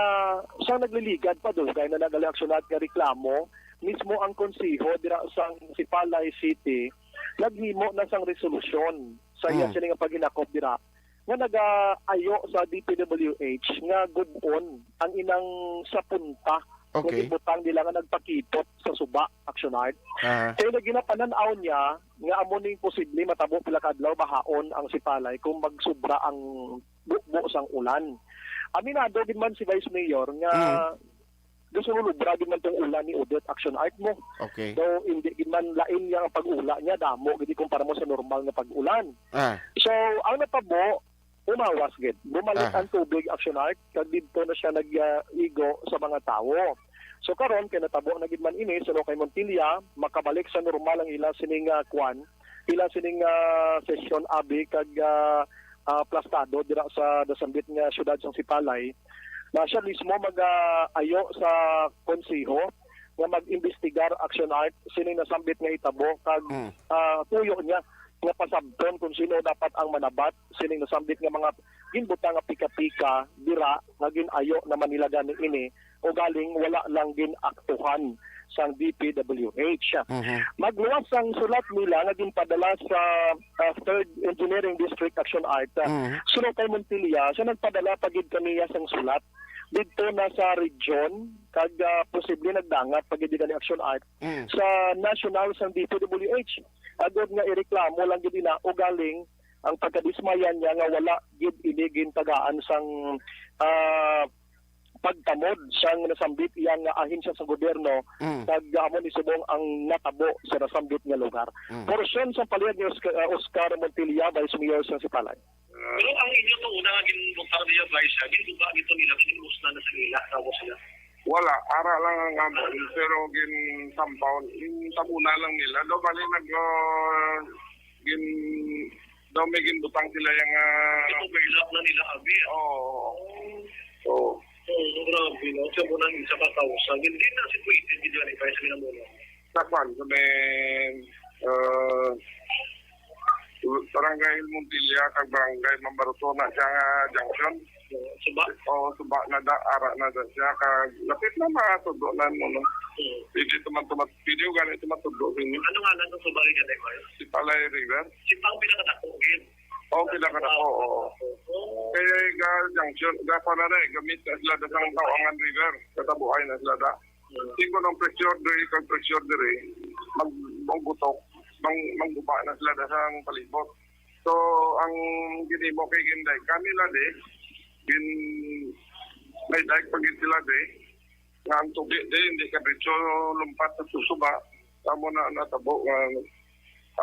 sa nagliligad pa, dugay na nag-, Action Art, nga reklamo mismo ang konseho dira sa Sipalay City, naghimo na sang resolusyon sa iya Mm. sini nga paghinakop dira nga nagaayo sa D P W H nga gub-on ang inang sa punta nga Okay. gibutang nila nga nagpakipot sa suba, Action Art. Aha. Kay naginapanan-aw niya nga amo ning posible matabo pila ka adlaw bahaon ang Sipalay kung magsubra ang bukbo sang ulan. Aminado gid man si Vice Mayor nga Mm. gasululubra gid man tong ulan ni Odette, Action Art, mo. Okay. Daw hindi gid man lain niya ang pag-ula niya, damo gid kumpara mo sa normal nga pag-ulan. Ah. So, ang natabo, umawas gid. Bumalik Ah. ang tubig, Action Art, kag didto na siya nag, ah, igo sa mga tawo. So, karon kay natabo na gid man ini, suno kay Montilla, makabalik sa normal ang ila sining, ah, kwan, pila sining, ah, sesyon, abi, kag, ah, ah, plastado dira sa nasambit nga siyudad sang Sipalay, na siya mismo mag-, ah, ayo sa konseho nga mag-imbestigar, Action Art, sining nasambit nga hitabo, kag, Mm. ah, tuyo niya nga pasabton kung sino dapat ang manabat sining nasambit nga mga ginbutang nga pika-pika dira nga gin-ayo naman nila gani ini, ugaling wala lang gin-aktuhan sang D P W H. Mhm. Magluwas ang sulat nila nga ginpadala sa, ah, Third Engineering District, Action Art. Mhm. Suno kay Montilla, siya nagpadala pa gid kaniya sang sulat didto na sa region, kag, ah, posible nagdangat pa gid gani, Action Art, Mm. sa national sang D P W H, agod nga ireklamo lang gid ina, ugaling ang pagkadismaya niya nga wala gid ini gintagaan sang, ah, pagtamod sang nasambit iya nga ahensya sa gobyerno, Mm. kag amo ni subong ang natabo sa nasambit nga lugar. Mm. Porsyon sa palihog ni Oscar, ah, Oscar Montilla, Vice Mayor sa Sipalay. Pero ang inyo to una nga ginbutang niya, Vice, ah, ginbuga nito nila, ginmusna na sa ila, tapos sila. Wala, ara lang ang amon, pero ginsampaw, gintamuna lang nila. Daw bali nag, ah, gin-, daw may ginbutang sila yang, ah, Ito, may ilap na nila, abi, ah. Oo. Oo. Oo, grabe, no? Siya po nang isa ka kausa. Hindi na si Pwede, hindi na ni Vice, sila muna. Sa kwan, sa may, ah, Barangay Montilla kag Barangay Mambaruto na siya nga junction. Suba? Oo, suba na da, ara na da siya, kag lapit na, matudo na mo, no? Hmm. Pwede tuman-, tuman-, pwede ko gani tumatudo sa inyo. Ano nga lang ang suba rin yan, eh, Mayor? Si Palay River. Si Pang pinakadako, gid. Oo, pinakadako, oo. Oo. Kay ga junction, ga pa na na eh, gamit na sila da sang Tawangan River. Katabuhay na sila da. Di ko nang pressure diri, kag pressure diri, mag-, magbutok, mang-, mangguba na sila da sang palibot. So, ang ginimo kay ginday kami la di, gin-, may dike pa gid sila di, nga ang tubi di, hindi ka diretso lumpat sa susuba, amo na natabo nga,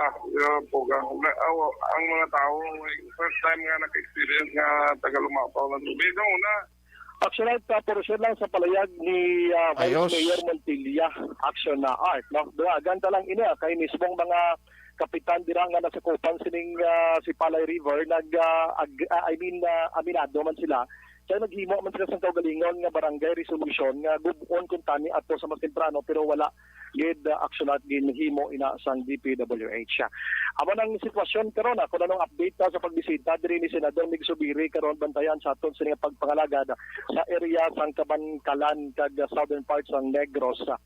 ah, yun po ga. May, aw, ang mga tao, may first time nga naka-experience nga taga Lumapaw ng tubi. Nung una, Action Art, ah, portion lang sa palayag ni, ah, Vice Ayos. Mayor Montilla. Action na art, no? Duagan ta lang ini, ah, kay mismong mga kapitan dira nga nasakupan sining, ah, Sipalay River, nag, ah, ag-, ah, I mean, ah, aminado man sila. Kay naghimo man sila sang kaugalingon nga barangay resolution nga gub-on kuntani ato sa mas temprano, pero wala gid, ah, action at ginhimo ina sang D P W H. Amo nang sitwasyon karon, ah, kung anong update ta sa pagbisita diri ni Senador Mig Zubiri karon, bantayan sa aton sini nga pagpangalagad sa area sang Kabankalan kag southern part sang Negros, ah,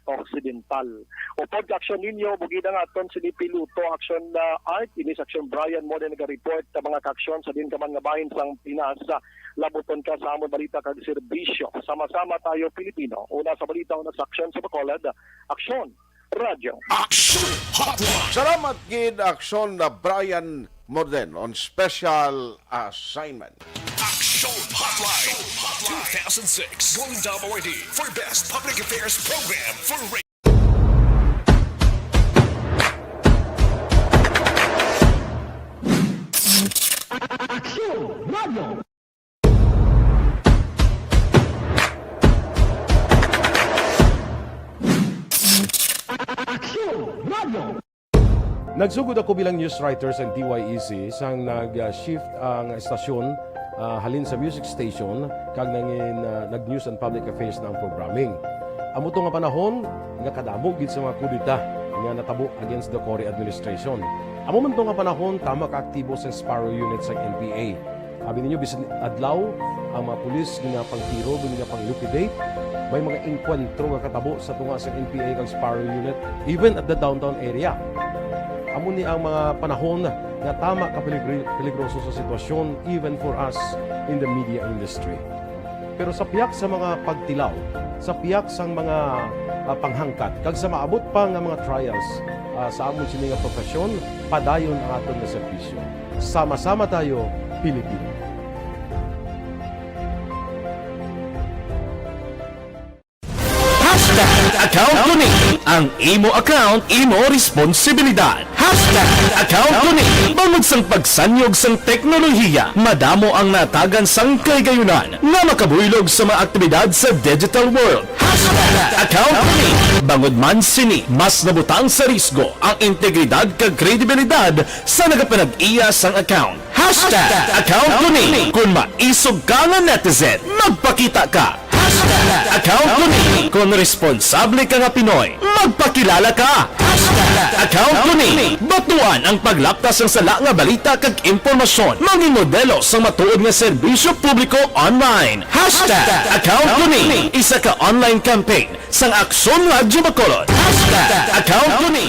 Occidental. Upod ka aksyon ninyo, bugida nga aton sini piloto aksyon, ah, Art, ini sa aksyon Brian mo din naga-report sa mga kaaksyon sa din ka man nga bahin sang Pinas, ah, labuton ka sa amon balita kag serbisyo. Sama-sama tayo, Pilipino. Una sa balita, una sa aksyon sa Bacolod, Aksyon Radyo. Action Hotline. Salamat gid, Aksyon na Brian Morden on special assignment. Action Hotline two thousand six Golden Dome Awardee for Best Public Affairs Program for Radio. Action Radyo. Action Radyo. Nagsugod ako bilang news writer sa D Y E C sang nag-shift ang estasyon, ah, halin sa music station kag nangin, ah, nag-news and public affairs na ang programming. Amo to nga panahon nga kadamo gid sa mga kudeta nga natabo against the Cory administration. Amo man to nga panahon, tama ka aktibo sa Sparrow Unit sa N P A. Abi ninyo, bisan adlaw, ang mga pulis nga pangtiro, nga pang-liquidate, may mga engkwentro nga katabo sa tunga sa N P A kag Sparrow Unit, even at the downtown area. Amo ni ang mga panahon nga tama ka peligri-, peligroso sa sitwasyon, even for us in the media industry. Pero sa pihak sa mga pagtilaw, sa pihak sang mga, ah, panghangkat, kag sa maabot pa nga mga trials, ah, sa amon sini nga profesyon, padayon ang aton nga serbisyo. Sama-sama tayo, Pilipino. Hashtag account ko ni. Ang imo account, imo responsibilidad. Hashtag account ko ni. Bangod sang pagsanyog sang teknolohiya, madamo ang natagan sang kahigayunan nga makabuylog sa mga aktibidad sa digital world. Hashtag account ko ni. Bangod man sini, mas nabutang sa risgo ang integridad kag kredibilidad sa nagapanag-iya sang account. Hashtag account ko ni. Kung maisog ka nga netizen, magpakita ka. Hashtag account ko ni. Kung responsable ka nga Pinoy, magpakilala ka. Hashtag account ko ni. Batuan ang paglapta sang sala nga balita kag impormasyon. Mangin modelo sang matuod nga serbisyo publiko online. Hashtag account ko ni. Isa ka online campaign sang Aksyon Radyo Bacolod. Hashtag account ko ni.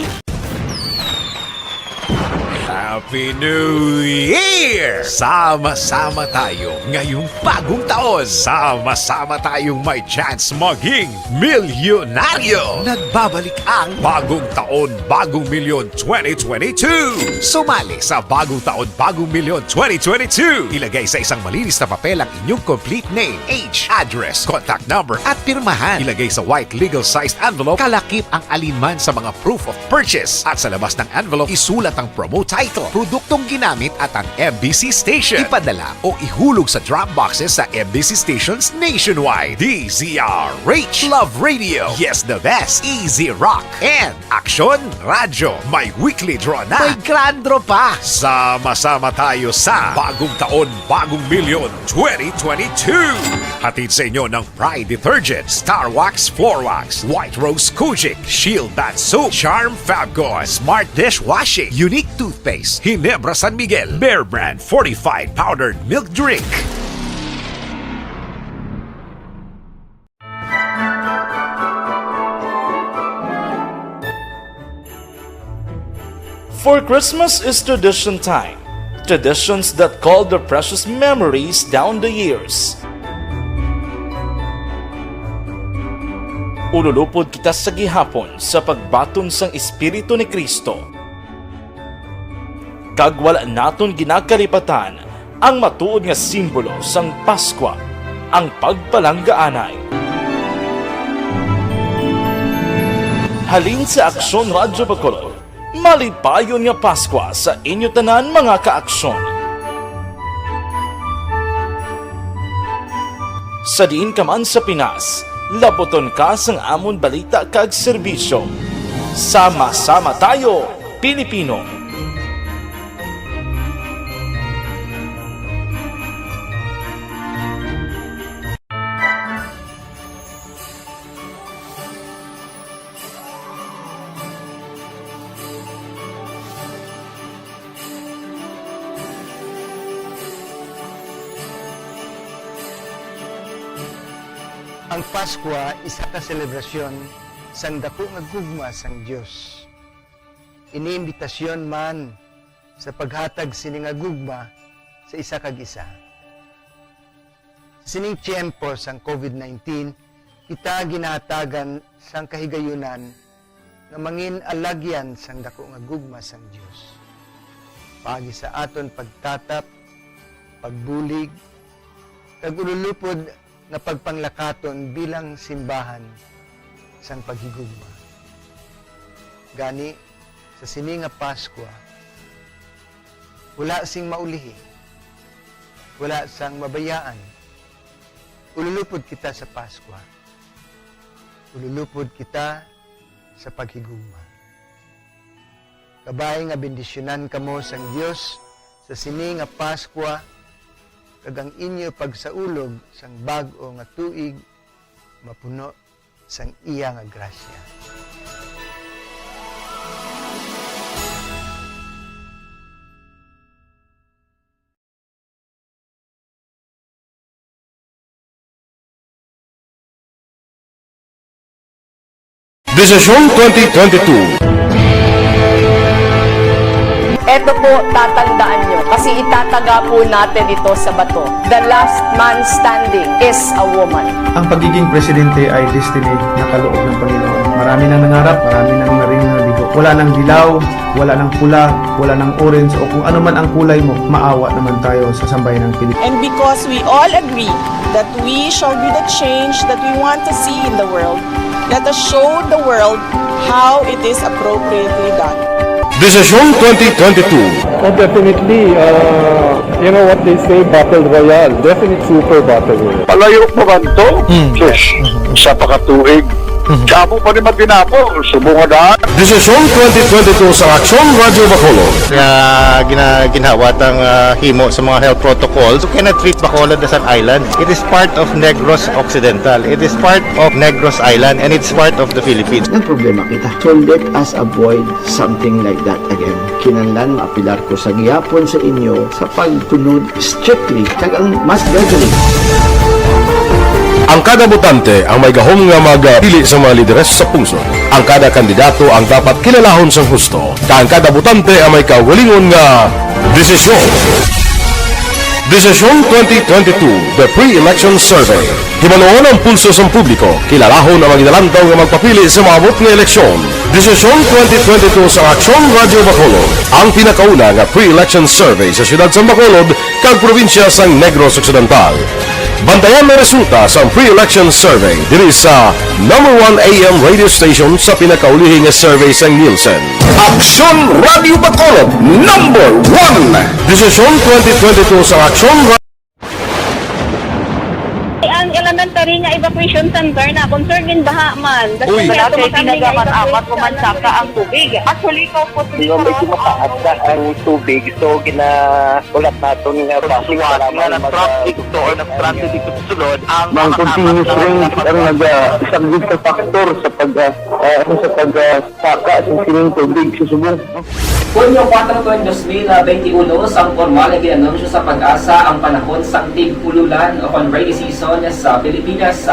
Happy New Year! Sama-sama tayo ngayong bagong taon. Sama-sama tayong may chance maging milyonaryo. Nagbabalik ang Bagong Taon, Bagong Milyon twenty twenty-two. Sumali sa Bagong Taon, Bagong Milyon twenty twenty-two. Ilagay sa isang malinis na papel ang inyong complete name, age, address, contact number, at pirmahan. Ilagay sa white legal-sized envelope, kalakip ang alinman sa mga proof of purchase. At sa labas ng envelope, isulat ang promo title, produktong ginamit, at ang M B C station. Ipadala o ihulog sa drop boxes sa M B C stations nationwide. D Z R H, Love Radio, Yes the Best, Easy Rock, and Aksyon Radyo. May weekly draw na. May grand draw pa. Sama-sama tayo sa Bagong Taon, Bagong Milyon twenty twenty-two. Hatid sa inyo ng Pride Detergent, Star Wax Floor Wax, White Rose Kojic, Shield Bath Soap, Charm Fabcon, Smart Dishwashing, Unique Toothpaste, Ginebra San Miguel, Bear Brand Fortified Powdered Milk Drink. For Christmas is tradition time, traditions that call their precious memories down the years. Ululupod kita sa gihapon sa pagbaton sang Espiritu ni Cristo. Kag wala naton ginakalipatan ang matuod nga simbolo sang Paskwa, ang pagpalanggaanay. Halin sa Aksyon Radyo Bacolod, malipayon nga Paskwa sa inyo tanan, mga kaaksyon. Sa diin ka man sa Pinas, laputon ka sang amon balita kag serbisyo. Sama-sama tayo, Pilipino! Ang Paskwa isa ka selebrasyon sang daku nga gugma sang Dios. Ini imbitasyon man sa paghatag sini nga gugma sa isa kag isa. Sa sining tiyempo sang COVID nineteen, kita ginahatagan sang kahigayunan nga mangin alagyan sang daku nga gugma sang Dios. Paagi sa aton pagtatap, pagbulig, kag ululupod nga pagpanglakaton bilang simbahan sang paghigugma. Gani, sa sini nga Paskwa, wala sing maulihi, wala sang mabayaan. Ululupod kita sa Paskwa. Ululupod kita sa paghigugma. Kabay nga bendisyonan kamo sang Dios sa sini nga Paskwa, kag ang inyo pagsaulog sang bag-o nga tuig mapuno sang iya nga grasya. Desisyon twenty twenty-two. Eto po, tatandaan nyo, kasi itataga po natin ito sa bato. The last man standing is a woman. Ang pagiging presidente ay destiny na kaloob ng Panginoon. Marami nang nangarap, marami nang narinig na bigo. Wala nang dilaw, wala nang pula, wala nang orange, o kung ano man ang kulay mo, maawa naman tayo sa sambayan ng Pilipinas. And because we all agree that we shall be the change that we want to see in the world, let us show the world how it is appropriately done. Desisyon twenty twenty-two. Oh, definitely. Uh, you know what they say, battle royale. Definite super battle royale. Palayo pa man to? Hmm. Sus, sa pakatuig. Mhm. Kamo pa ni Matinapol, subong nga daan. Desisyon twenty twenty-two sa Aksyon Radyo Bacolod. Nga gina-, ginhawat ang, ah, himo sa mga health protocols. You cannot treat Bacolod as an island. It is part of Negros Occidental. It is part of Negros Island, and it's part of the Philippines. Ang problema kita. So let us avoid something like that again. Kinahanglan maapilar ko sa gihapon sa inyo sa pagsunod strictly kag ang mas gathering. Ang kada botante ang may gahom nga magpili sa mga lideres sa pungsod. Ang kada kandidato ang dapat kilalahon sang husto, kag ang kada botante ang may kaugalingon nga desisyon. Desisyon twenty twenty-two, The Pre-Election Survey. Hibaluon ang pulso sang publiko, kilalahon ang mga ginalantaw nga magpapili sa maabot nga eleksyon. Desisyon twenty twenty-two sa Aksyon Radyo Bacolod, ang pinakauna nga pre-election survey sa siyudad sang Bacolod kag probinsya sang Negros Occidental. Bantayan ang resulta sang pre-election survey diri sa number one A M radio station sa pinakaulihi nga survey sang Nielsen. Aksyon Radyo Bacolod, number one. Desisyon twenty twenty-two sa Aksyon Ra- Ang elementary nga evacuation center na concern in baha man. Uy. Wala kay ginagamat-amat o mansaka ang tubig. Actually, ikaw po, Hindi, medyo mataas na ang tubig. So, gina-, ulat naton nga traffic, salamat nga mag- traffic to or na-stranded dito sa sulod, ang Mang continuous rain ang nagasaglit sa factor sa pag, ah, ah, ano, sa pag, ah, saka sa sining tubig sa subong. Hunyo kuwatro, dos mil benti uno, sang pormal nga gin-anunsyo sa PAGASA ang panahon sang tig-ululan o kon rainy season sa Pilipinas.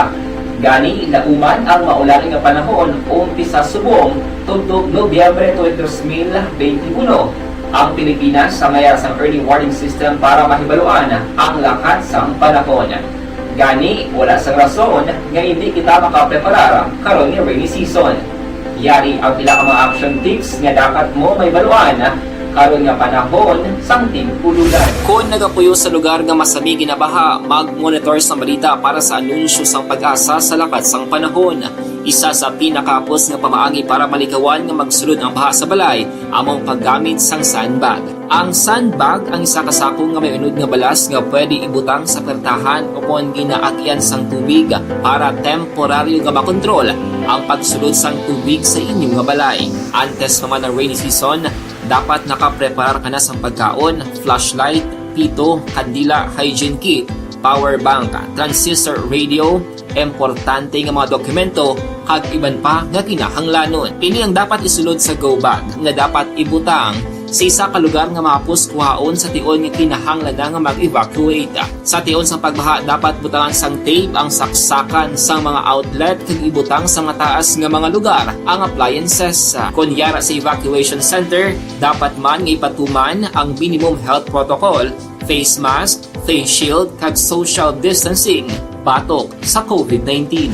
Gani, lauman ang maulan nga panahon umpisa subong tubtob Nobyembre twenty, dos mil benti uno. Ang Pilipinas ang may ara sang early warning system para mahibaluan ang lakat sang panahon. Gani, wala sang rason nga indi kita makapreparar karon nga rainy season. Yari ang pila ka mga action tips nga dapat mo mahibaluan karon nga panahon sang tig-ululan. Kon nagapuyo sa lugar nga masami ginabaha, mag-monitor sang balita para sa anunsyo sang PAGASA sa lakat sang panahon. Isa sa pinakahapos nga pamaagi para malikawan nga magsulod ang baha sa balay amo ang paggamit sang sandbag. Ang sandbag ang isa ka sako nga may unod nga balas nga pwede ibutang sa pertahan o kon ginaagyan sang tubig para temporaryo nga makontrol ang pagsulod sang tubig sa inyo nga balay. Antes pa man ang rainy season, dapat nakapreparar ka na sang pagkaon, flashlight, pito, kandila, hygiene kit, power bank, transistor radio, importante nga mga dokumento, kag iban pa nga kinahanglanon. Ini ang dapat isulod sa go bag nga dapat ibutang sa isa ka lugar nga mahapos kuhaon sa tion nga kinahanglan na nga mag-evacuate. Sa tion sang pagbaha, dapat butangan sang tape ang saksakan sang mga outlet kag ibutang sa mataas nga mga lugar ang appliances. Kon yara sa evacuation center, dapat man nga ipatuman ang minimum health protocol, face mask, face shield, kag social distancing batok sa COVID nineteen.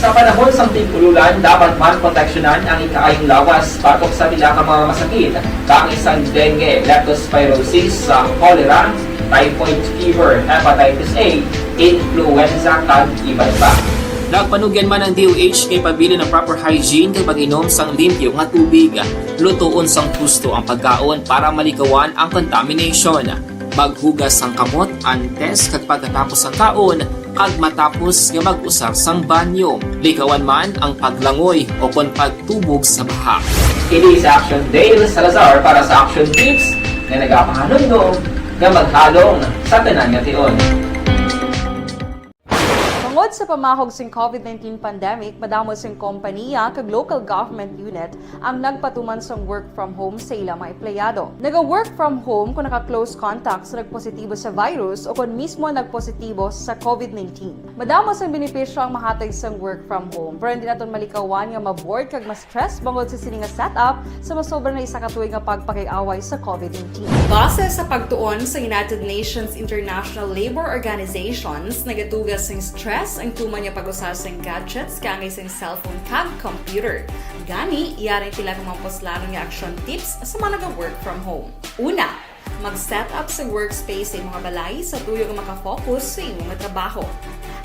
Sa panahon sang tig-ululan, dapat man proteksyonan ang ikaayong lawas batok sa pila ka mga masakit, kaangay sang dengue, leptospirosis, sa cholera, typhoid fever, hepatitis A, influenza, kag iban pa. Nagpanugyan man ang D O H nga ipabilin ang proper hygiene kag pag-inom sang limpyo nga tubig. Lutoon sang husto ang pagkaon para malikawan ang contamination. Maghugas sang kamot antes kag pagkatapos sang kaon, kag matapos nga mag-usar sang banyo. Likawan man ang paglangoy o kon pagtubog sa baha. Ini si Action Dale Salazar para sa Action Tips nga nagapahanumdom nga maghalong sa tanan nga tion. Tungod sa pamahog sing COVID nineteen pandemic, madamo sing kompanya kag local government unit ang nagpatuman sang work from home sa ila mga empleyado. Naga-work from home kung naka-close contact sa nagpositibo sa virus o kon mismo nagpositibo sa COVID nineteen. Madamo sang benepisyo ang mahatag sang work from home, pero hindi naton malikawan nga ma-bored kag ma-stress bangod sa sini nga setup sa masobra na isa ka tuig nga pagpakig-away sa COVID nineteen. Base sa pagtuon sa United Nations International Labour Organizations, nagatuga sing stress ang tuman nga pag-usa sing gadgets kaangay sing cellphone kag computer. Gani, yari pila ka mga puslanon nga action tips sa mga naga-work from home. Una, mag-set up sa workspace sa imong balay sa tuyo nga makafocus sa imong trabaho.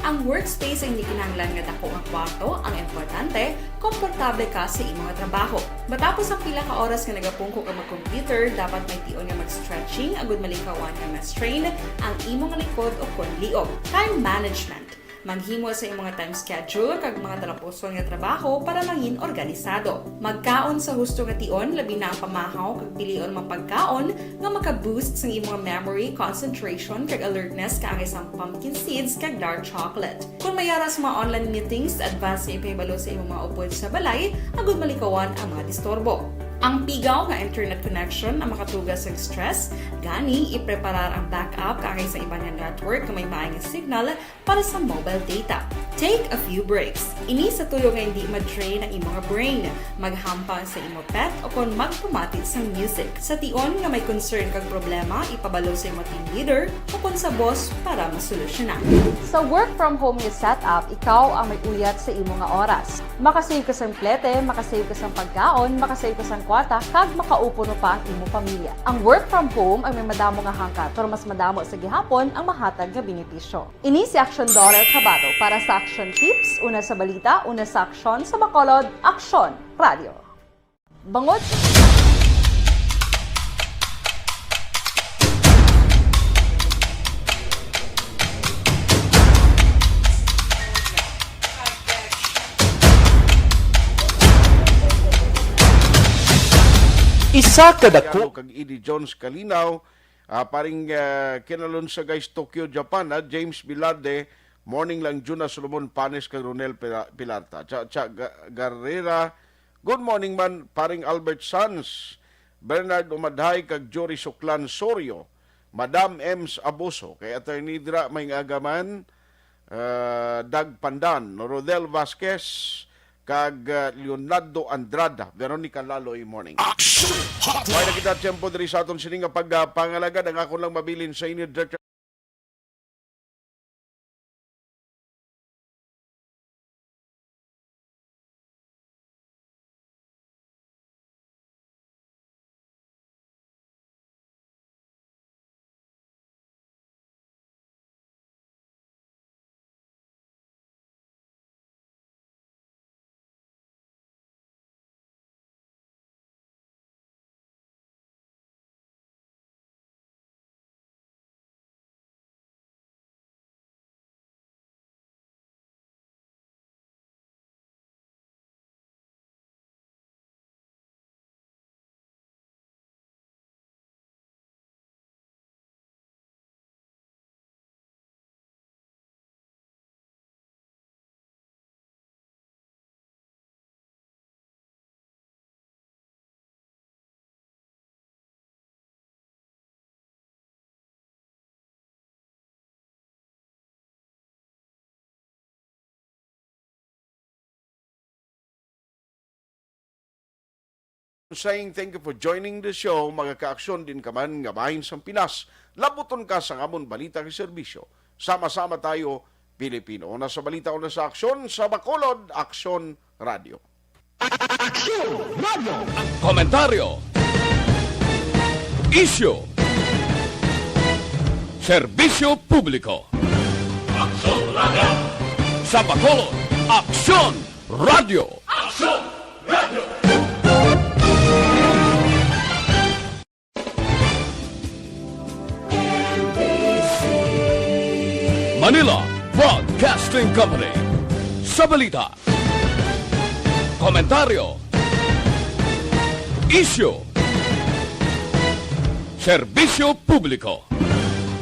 Ang workspace ay hindi kinahanglan nga dako nga kwarto, ang importante, komportable ka sa imo nga trabaho. Matapos ang pila ka oras nga nagapungko ka mag-computer, dapat may tion nga mag-stretching agud malikawan nga ma-strain ang imo nga likod o kon liog. Time management. Maghimo sa imo nga time schedule kag mga talapuson nga trabaho para mangin organisado. Magkaon sa husto nga tion, labi na ang pamahaw kag pilion mga pagkaon nga maka-boost sang imo nga memory, concentration, kag alertness, kaangay sang pumpkin seeds kag dark chocolate. Kon may ara sa mga online meetings, advance nga ipahibalo sa imo mga upod sa balay agud malikawan ang mga disturbo. Ang pigaw nga internet connection ang makatuga sa stress, gani ipreparar ang backup kaangay sa iban nga network nga may maay nga signal para sa mobile data. Take a few breaks. Ini sa tuyo nga hindi ma-drain ang imo nga brain. Maghampang sa imo pet o kon magpamati sang music. Sa tion nga may concern kag problema, ipabalo sa imo team leader o kon sa boss para masolusyonan. Sa work from home nga setup, ikaw ang may uyat sa imo nga oras. Makasave ka sang plete, makasave ka sang pagkaon, makasave ka sang kwarta, kag makaupo pa ang imo pamilya. Ang work from home ang may madamo nga hangkat, pero mas madamo sa gihapon ang mahatag nga benepisyo. Ini si Aksyon Daughter Chavado para sa Aksyon Tips, una sa balita, una sa aksyon, sa Bacolod, Aksyon Radio. Bangod Isa ka dako kag Eddie Jones Kalinaw, ah, paring, ah, Kinalunsa, guys, Tokyo, Japan, ah, James Bilarde, morning lang, Juna Solomon Panes kag Ronel Pila-, Pilarta. Cha, Cha Ga-, Garrera, good morning man, paring Albert Sanz, Bernard Umadhay kag Jory Suklan Sorio, Madam Ems Abuso, kay Attorney Dra may nga agaman, ah, Dag Pandan, Rodel Vasquez, kag, ah, Leonardo Andrada, Veronica Laloy, morning. Action Hotline. May nakita tiyempo diri sa aton sini nga pagpangalagad. Ang akon lang mabilin sa inyo, Director. Saying thank you for joining the show, mga kaaksyon din ka man nga bahin sang Pinas, labuton ka sang amon balita kag serbisyo. Sama-sama tayo, Pilipino. Una sa balita, una sa aksyon, sa Bacolod, Aksyon Radio. Aksyon Radio. Komentaryo. Isyu. Serbisyo publiko. Aksyon Radio. Sa Bacolod, Aksyon Radio. Aksyon Radio. Manila Broadcasting Company. Sa balita, komentaryo, isyu, serbisyo publiko.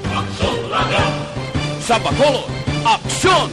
Aksyon Radio. Sa Bacolod, Aksyon